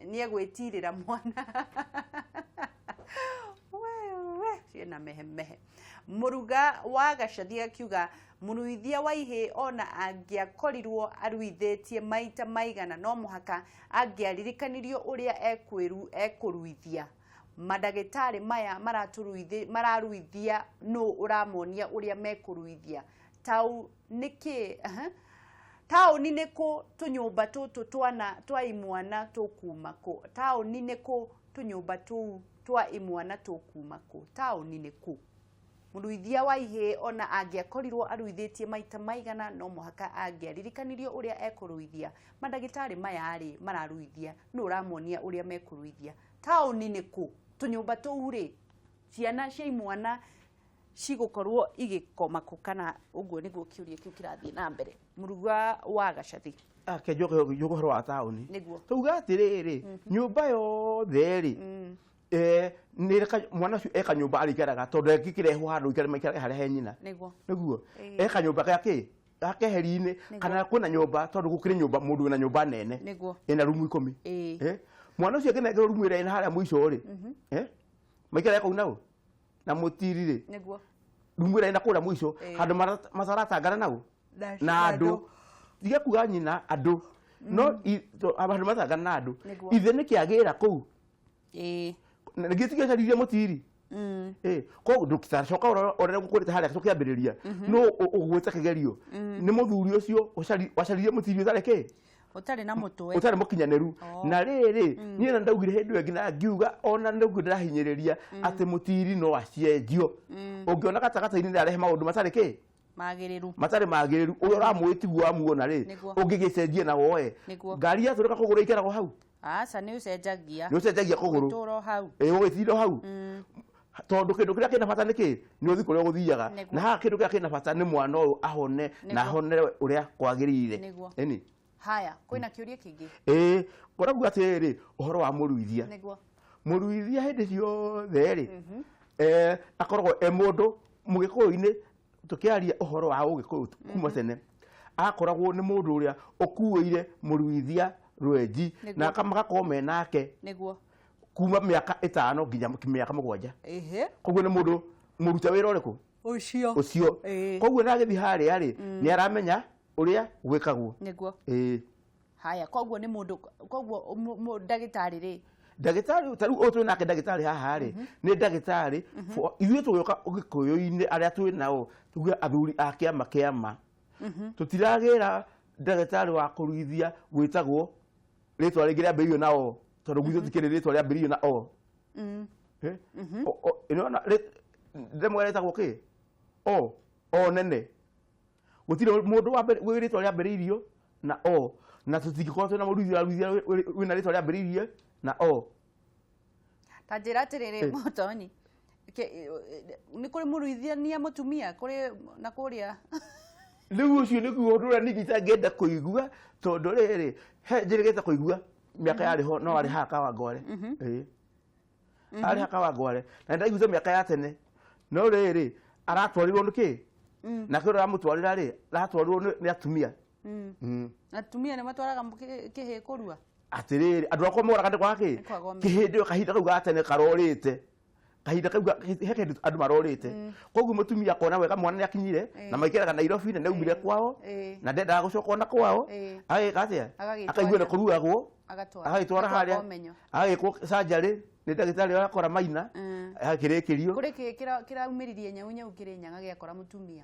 nĩegwĩtirĩra mwana. Wewe ciĩna mehemehe. Mũruga wa Gacathi akiuga mũruithia wa ihĩĩ ona angĩakorirwo aruithĩtie maita maigana no mũhaka angĩaririkanirio ũrĩa ekũruithia. Mandagĩtarĩ maya mararuithia nũ ũramonia ũrĩa mekũruithia. Tau nĩkĩ, aha. Taũni nĩ kũ tũnyũmba tũtũ twana twa imwana tũkuma kũ? Taũni nĩ kũ tũnyũmba tũu twa imwana tũkuma kũ? Taũni nĩ kũ? Mũruithia wa ihĩĩ ona angĩakorirwo aruithĩtie maita maigana no mũhaka angĩaririkanirio ũrĩa ekũruithia. Mandagĩtarĩ maya rĩ mararuithia nũ ũramonia ũrĩa mekũruithia? Taũni nĩ kũ? Tũnyũmba tũu rĩ ciana cia imwana cigũkorwo igĩkoma kũ? Kana ũguo nĩguo kĩũria kĩu kĩrathiĩ na mbere. Mũruga wa Gacathi. Ake njoke ũhoro wa taũni. Nĩguo. Tuga atĩrĩrĩ, nyũmba yothe rĩ, nĩ mwana ũcio eka nyũmba arĩikaraga tondũ angĩkĩrehwo handũ aikare maikarage harĩa he nyina. Nĩguo. Nĩguo. Eka nyũmba gĩa kĩ? Ga keheri-inĩ kana kwĩna nyũmba tondũ gũkĩrĩ nyũmba mũndũ wĩna nyũmba nene. Nĩguo. Ĩna rumu 10. Mwana ũcio angĩnengerwo rumu ĩrĩa ĩna harĩa mũico rĩ, maikaraga kũu nao na mũtiri rĩ. Nĩguo. Rumu ĩrĩa ĩna kũrĩa mũico handũ mataratangana nao na andũ. Tiga kuga nyina andũ. No handũ maratangana na andũ. Ithe nĩkĩ agĩra kũu? Ningĩ tiga caririe mũtiri. Koguo ndũgĩcoka ũrĩa ngũkwĩrĩte harĩa tũkĩambĩrĩria. No ũgwĩte kĩgerio. Nĩ mũthuri ũcio wacaririe mũtiri ũtarĩ kĩ? Ũtarĩ na mũtwe. Ũtarĩ mũkinyanĩru. Na rĩrĩ, niĩ na ndaugire hĩndĩ ĩyo nginya ngiuga ona nĩguo ndĩrahinyĩrĩria atĩ mũtiri no acenjio. Ũngĩona gatagatĩ-inĩ nĩ arehe maũndũ matarĩ kĩ? Magĩrĩru. Matarĩ magĩrĩru. Ũrĩa ũramũĩ tiguo wamuona rĩ, ũngĩgĩcenjia na woe. Ngari yatũrĩka kũgũrũ ĩikaragwo hau. Aca nĩ ũcenjagia. Nĩ ũcenjagia kũgũrũ. Ũtũũro hau. Ũgĩtinda hau. Tondũ kĩndũ kĩrĩa kĩna bata nĩ kĩ? Nĩ ũthiĩ kũrĩa ũgũthiaga. Na haha kĩndũ kĩrĩa kĩna bata nĩ mwana ũyũ ahone na ahone ũrĩa kwagĩrĩire. Ĩni. Haya, kwĩna kĩũria kĩngĩ? Ũrauga atĩrĩrĩ, ũhoro wa mũruithia. Nĩguo. Mũruithia hĩndĩ ciothe rĩ, akoragwo e mũndũ mũgĩkũyũ-inĩ, tũkĩaria ũhoro wa ũgĩkũyũ kuma tene, akoragwo nĩ mũndũ ũrĩa ũkuĩire mũruithia rwenji na magakorwo me nake. Nĩguo. Kuma mĩaka 5 nginya mĩaka 7. Koguo nĩ mũndũ mũrute wĩra ũrĩkũ? Ũcio. Ũcio. Koguo na agĩthiĩ harĩa rĩ, nĩ aramenya ũrĩa gwĩkagwo. Nĩguo. Haya, koguo nĩ mũndũ, koguo ndagĩtarĩ rĩ? Ndagĩtarĩ, ta rĩu ũyũ twĩ nake ndagĩtarĩ haha rĩ, nĩ ndagĩtarĩ. Ithuĩ tũgĩũka ũgĩkũyũ-inĩ arĩa twĩ nao, tuge athuri a kĩama kĩama. Tũtiragĩra ndagĩtarĩ wa kũruithia gwĩtagwo rĩtwa rĩngĩ rĩambĩrĩirio na o, tondũ gwitũ tikĩrĩ rĩtwa rĩambĩrĩirio na o. Ĩno ndemwa rĩtagwo kĩ? O, o nene. Gũtirĩ mũndũ wa mbere wĩ rĩtwa rĩambĩrĩirio na o, na tũtingĩkorwo twĩna mũruithia ũraruithia wĩna rĩtwa rĩambĩrĩirie na o. Ta njĩra atĩrĩrĩ, Mũtonyi, nĩ kũrĩ mũruithania mũtumia kũrĩ na kũrĩa? Rĩu ũcio nĩguo ũndũ ũrĩa ningĩ itangĩenda kũigua, tondũ rĩrĩ, he njĩrĩgĩte kũigua mĩaka yarĩ ho, no arĩ haha Kawangware. Arĩ haha Kawangware. Na nĩndaiguĩte mĩaka ya tene. No rĩrĩ, aratwarirwo nĩ kĩ? Nake ũrĩa ũramũtwarĩra rĩ, aratwarirwo nĩ atumia. Atumia nĩ matwaraga kĩhĩ kũrua? Atĩrĩrĩ, andũ akwa moraga nĩ kwaga kĩ? Nĩ kwaga ũmenyo. Kĩhĩndĩ ĩyo kahinda kau ga tene karorĩte. Kahinda kau he kĩndũ andũ marorĩte. Koguo mũtumia akona wega mwana nĩ akinyire, na maikaraga Nairobi na nĩaumire kwao, na ndendaga gũcoka ona kwao. Agĩka atĩa? Agagĩtwara. Akaigua nĩ kũruagwo. Agatwara. Agagĩtwara Agatwara harĩa. ũmenyo. Agagĩkwo surgery nĩ ndagĩtarĩ ũrĩa akora maina. Agakĩrĩkĩrio. Kũrĩ kĩ kĩraumĩririe nyau nyau kĩrĩ nyaga gĩakora mũtumia.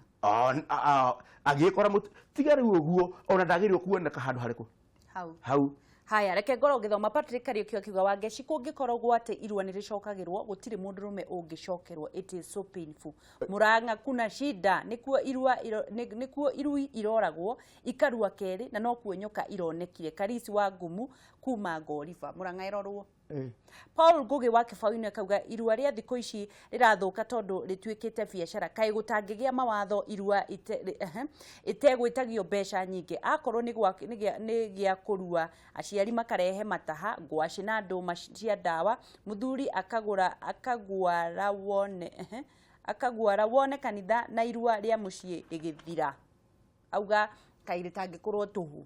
Agĩkora tiga rĩu ũguo, ona ndagĩrĩirwo kuoneka handũ harĩkũ? Hau. Hau. Haya, reke ngorwo ngĩthoma Patrick Kariuki akiuga Wangeci kũngĩkorwo atĩ irua nĩ rĩcokagĩrwo gũtirĩ mũndũrũme ũngĩcokerwo, it is so painful. Murang'a kuna shida, nĩkuo irua nĩkuo irui iroragwo ikarua kerĩ na nokuo nyoka ironekire. Karisi wa ngumu kuma Ngoriba. Murang'a ĩrorwo. Paul Ngugi wa Kĩbaũ-inĩ akauga irua rĩa thikũ ici rĩrathũka tondũ rĩtuĩkĩte biacara, kaĩ gũtangĩgĩa mawatho irua ĩtegwĩtagio mbeca nyingĩ, akorwo nĩ gĩa kũrua aciari makarehe mataha, ngwacĩ na ndũma cia ndawa, mũthuri akagũra akaguara wone akaguara wone kanitha na irua rĩa mũciĩ rĩgĩthira. Auga kaĩ rĩtangĩkorwo tũhũ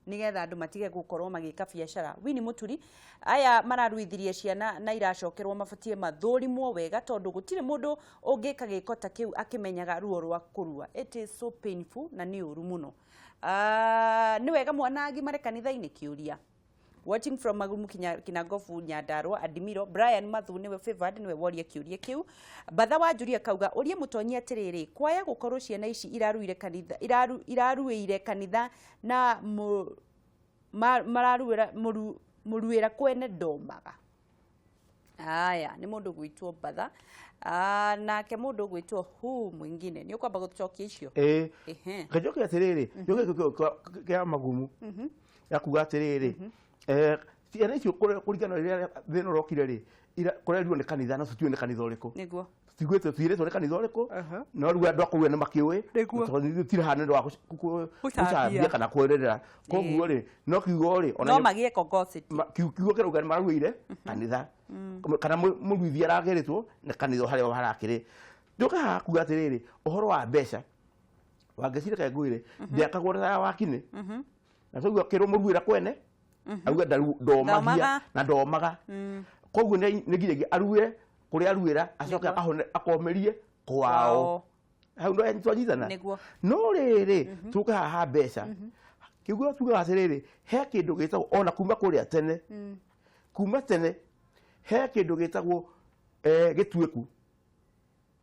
nigetha andu matige gukorwo magika biacara. Winnie Muturi, aya mararuithirie ciana na iracokerwo mabatie mathurimwo wega tondu gutire mundu ungika giko ta kiu akimenyaga ruo rwa kurua. It is so painful na ni uru muno. Ni wega mwana agimare kanitha-ini kiuria. Watching from Magumu Kinangofu Nyandarua Adimiro Brian Mathu niwe favored niwe woria kiuria kiu. Batha wa Julia kauga urie mutonyi atiriri kwaya gukorwo ciana ici iraruire kanitha iraruire kanitha na mararuira muruira kwene ndomaga. Aya ni mundu gwitwo Batha nake mundu gwitwo hu mwingine ni ukwamba gucokia icio. Ngacokia atiriri kia Magumu ya kuga atiriri ciana icio kũringana rĩrĩa thĩna ũrokire rĩ kũrerirwo nĩ kanitha no tũtiũĩ nĩ kanitha ũrĩkũ. Nĩguo tiguĩte twĩrĩtwo nĩ kanitha ũrĩkũ no rĩu andũ a kũu nĩ makĩũĩ tondũ ithuĩ tirĩ haha nĩ ũndũ wa gũcambia kana kwererera. Koguo rĩ no kiugo rĩ no magĩe kongocity kiugo kĩrauga nĩ maruĩire kanitha kana mũruithia arageretwo nĩ kanitha harĩa harakĩrĩ. Njoke haha kuga atĩrĩrĩ ũhoro wa mbeca wangecire reke ngwĩre ndĩakagwo na thaya wa kinĩ na tauga kĩrwo mũruĩra kwene auga ndomagia na ndomaga. Koguo nĩ nginyagia arue kũrĩa aruĩra acoke akomerie kwao. Hau ndo twanyitana. No rĩrĩ tũke haha mbeca kiugo tugaga atĩrĩrĩ he kĩndũ gĩtagwo ona kuma kũrĩa tene kuma tene he kĩndũ gĩtagwo gĩtuĩku.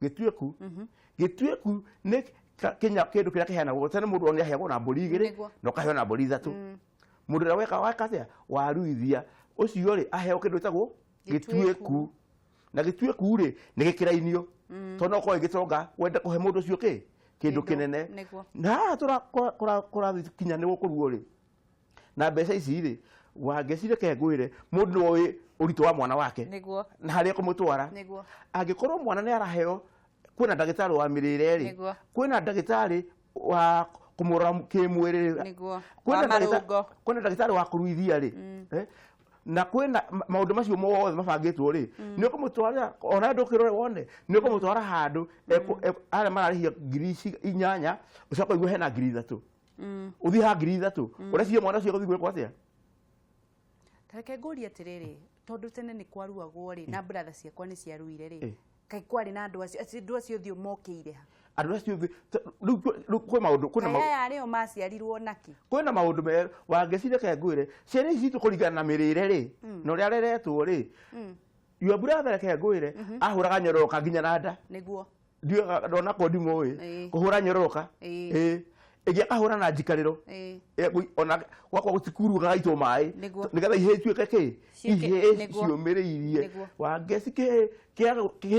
Gĩtuĩku gĩtuĩku nĩ kinya kĩndũ kĩrĩa kĩheanagwo tene mũndũ nĩ aheagwo na mbũri igĩrĩ na ũkaheo na mbũri ithatũ. Mũndũ ũrĩa weka waka atĩa waruithia ũcio rĩ aheo kĩndũ gĩtagwo gĩtuĩku na gĩtuĩku rĩ nĩ gĩkĩrainio tondũ no ũkorwo gĩtonga wenda kũhe mũndũ ũcio kĩ kĩndũ kĩnene. Na haha kũrathiĩ kinya nĩ gũkũruo rĩ na mbeca ici rĩ wangecire reke ngwĩre mũndũ nĩ oĩ ũritũ wa mwana wake na harĩa ekũmũtwara. Angĩkorwo mwana nĩ araheo kwĩna ndagĩtarĩ wa mĩrĩre rĩ kwĩna ndagĩtarĩ wa kumurora kimwĩrĩ kwĩna ndagĩtarĩ wa kũruithia rĩ na kwĩna maũndũ macio mothe mabangĩtwo rĩ nĩ ũkũmũtwara ona ndũkĩrore wone nĩ ũkũmũtwara handũ arĩa mararĩhia ngiri 8 ũcoke ũigue hena ngiri 3 ũthiĩ ha ngiri 3 ũreciria mwana ũcio egũthiĩ gwĩkwo atĩa. Tareke ngũrie atĩrĩrĩ tondũ tene nĩ kwaruagwo rĩ na brother ciakwa nĩ ciaruire rĩ kaĩ kwarĩ na andũ acio ũthiũ mokĩire ha andũ acio rĩu kwĩ maũndũ kwĩna maũndũ aya arĩo maciarirwo naki kwĩna maũndũ me wangecire reke ngwĩre ciana ici citũ kũringana na mĩrĩre rĩ na ũrĩa areretwo rĩ your brother reke ngwĩre ahũraga nyororoka nginya na nda. Nĩguo ndona ko ndimũĩ kũhũra nyororoka ĩngĩ akahũra na njikarĩro ona gwakwa gũtikuruga gaitwo maĩ nĩgetha ihĩĩ ituĩke kĩ ihĩĩ ciũmĩrĩirie. Wangeci kĩhĩĩ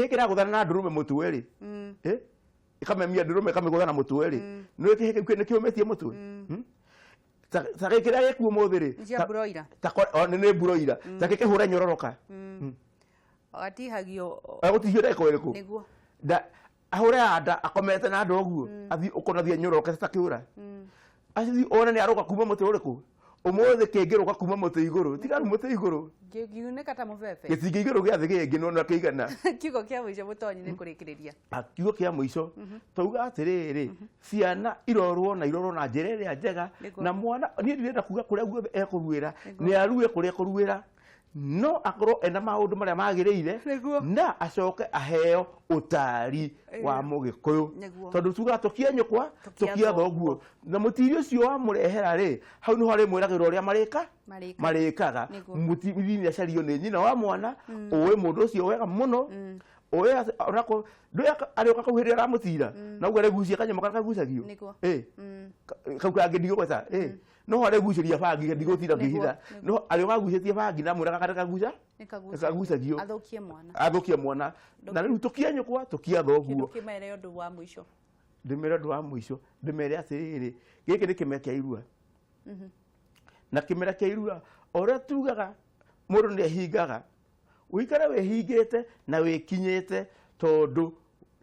kĩragũthana na ndũrũme mũtwe rĩ ikamemia ndũrũme ĩkamĩgũtha na mũtwe rĩ nĩ kĩhĩĩ kĩu nĩ kĩũmĩtie mũtwe ta gĩkĩ kĩrĩa gĩkuo ũmũthĩ rĩ nĩ mburoira ta gĩkĩhũra nyororoka atihagio agũtihio ndagĩka ĩrĩkũ ahũre nda akomete na nda ũguo athiĩ ũkona thiĩ nyororokete ta kĩũra athiĩ one nĩ aroka kuma mũtĩ ũrĩkũ ũmũthĩ kĩngĩrũka kuma mũtĩ igũrũ tiga rĩu mũtĩ igũrũ gĩunĩka ta mũbebe gĩtingĩ igũrũ gĩa thĩ gĩngĩ nona kĩigana. Kiugo kĩa mũico Mũtonyi nĩ kũrĩkĩrĩria. Kiugo kĩa mũico twauga atĩrĩrĩ ciana irorwo na irorwo na njĩra ĩrĩa njega na mwana niĩ ndirenda kuga kũrĩa guothe ekũruĩra nĩ arue kũrĩa ekũruĩra no akorwo ena maũndũ marĩa magĩrĩire na acoke aheo ũtari wa mũgĩkũyũ tondũ tugaga tũkia nyũkwa tũkia thoguo na mũtiri ũcio wamũrehera rĩ hau nĩho arĩmwĩragĩrwo ũrĩa marĩkaga. Mũtiri nĩ acario nĩ nyina wa mwana ũĩ mũndũ ũcio wega mũno ũĩ onako ndũĩ arĩũka kau hĩndĩ aramũtira na ũguo arĩgucia kanyamũ karĩa kagucagio kau kangĩ ndigũgweta no arĩgucĩria bangi ndigũtira ngĩhitha no arĩũka agucĩtie bangi na mwĩraga karĩa kaguca kagucagio athũkie mwana na rĩu tũkia nyũkwa tũkia thoguo. Kĩmere ũndũ wa mũico ndĩmere ũndũ wa mũico ndĩmere atĩrĩrĩ gĩkĩ nĩ kĩmera kĩa irua na kĩmera kĩa irua o ũrĩa tugaga Mũndũ nĩ ehingaga, ũikare wĩhingĩte na wĩkinyĩte, tondũ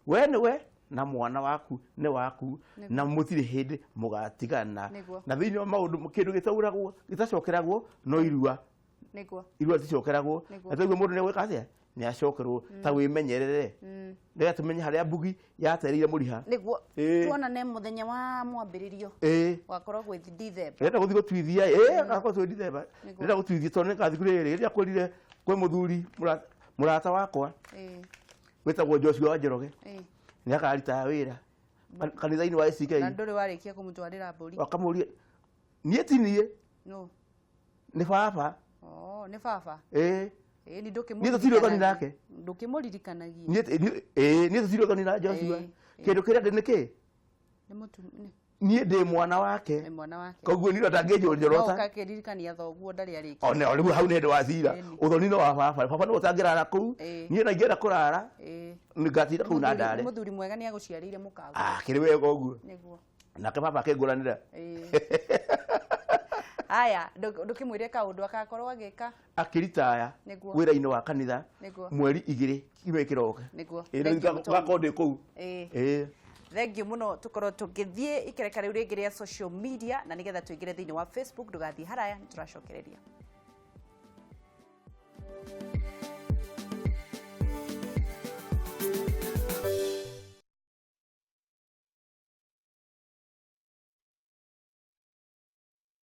we nĩwe na mwana waku nĩ waku, na mũtirĩ hĩndĩ mũgatigana. Na thĩinĩ wa maũndũ, kĩndũ gĩtauragwo gĩtacokeragwo no irua. Irua rĩticokeragwo. Na toguo mũndũ nĩ egwĩka atĩa, nĩ acokerwo. Ta wĩmenyerere, nĩgetha tũmenye harĩa mbugi yatereire mũriha. Tuonane mũthenya wa mwambĩrĩrio. Wakorwo gwĩ Dithemba. Ndĩrenda gũthiĩ gũtuithia, ĩĩ, agakorwo twĩ Dithemba. Ndĩrenda gũtuithia tondũ nĩngathiĩ rĩrĩ rĩrĩa kwĩrire kwĩ mũthuri mũrata wakwa wĩtagwo Joshua wa Njoroge, nĩ akaritaga wĩra kanitha-inĩ wa ACK. Na ndũrĩ warĩkia kũmũtwarĩra mbũri? Akamũria, niĩ ti niĩ. No. Nĩ baba. Oh, nĩ baba. Ĩĩ. Ĩĩ, nĩ Niĩ tũtirĩ ũthoni nake. Ndũkĩmũririkanagie. Niĩ ĩĩ, niĩ tũtirĩ ũthoni na Joshua. Kĩndũ kĩrĩa ndĩ nĩ kĩ? Nĩ mũtu nĩ Niĩ ndĩ mwana wake. Nĩ mwana wake. Koguo niĩ ndangĩnjũnjorota. No ũgakĩririkania thoguo ndarĩ arĩkia. Ona rĩu hau nĩ hĩndĩ wa cira. Ũthoni no wa baba. Baba nĩwe ũtangĩrara kũu. Niĩ na ingĩenda kũrara, ngatinda kũu na ndare. Mũthuri mwega nĩ agũciarĩire mũkaguo. Ah, kĩrĩ wega ũguo. Nake baba akĩngũranĩra. Aya, ndũkĩmwĩre kaũndũ akakorwo agĩka. Akĩritaya wĩra-inĩ wa kanitha mweri 2 kiumia kĩroka. Ĩĩ, Thank you, Mũtonyi. ngakorwo ndĩ kũu. Ĩĩ. Thank you mũno. Tũkorwo tũgĩthiĩ ikereka rĩu rĩngĩ rĩa social media, na nĩgetha tũingĩre thĩinĩ wa Facebook. Ndũgathiĩ haraya, nĩ tũracokereria.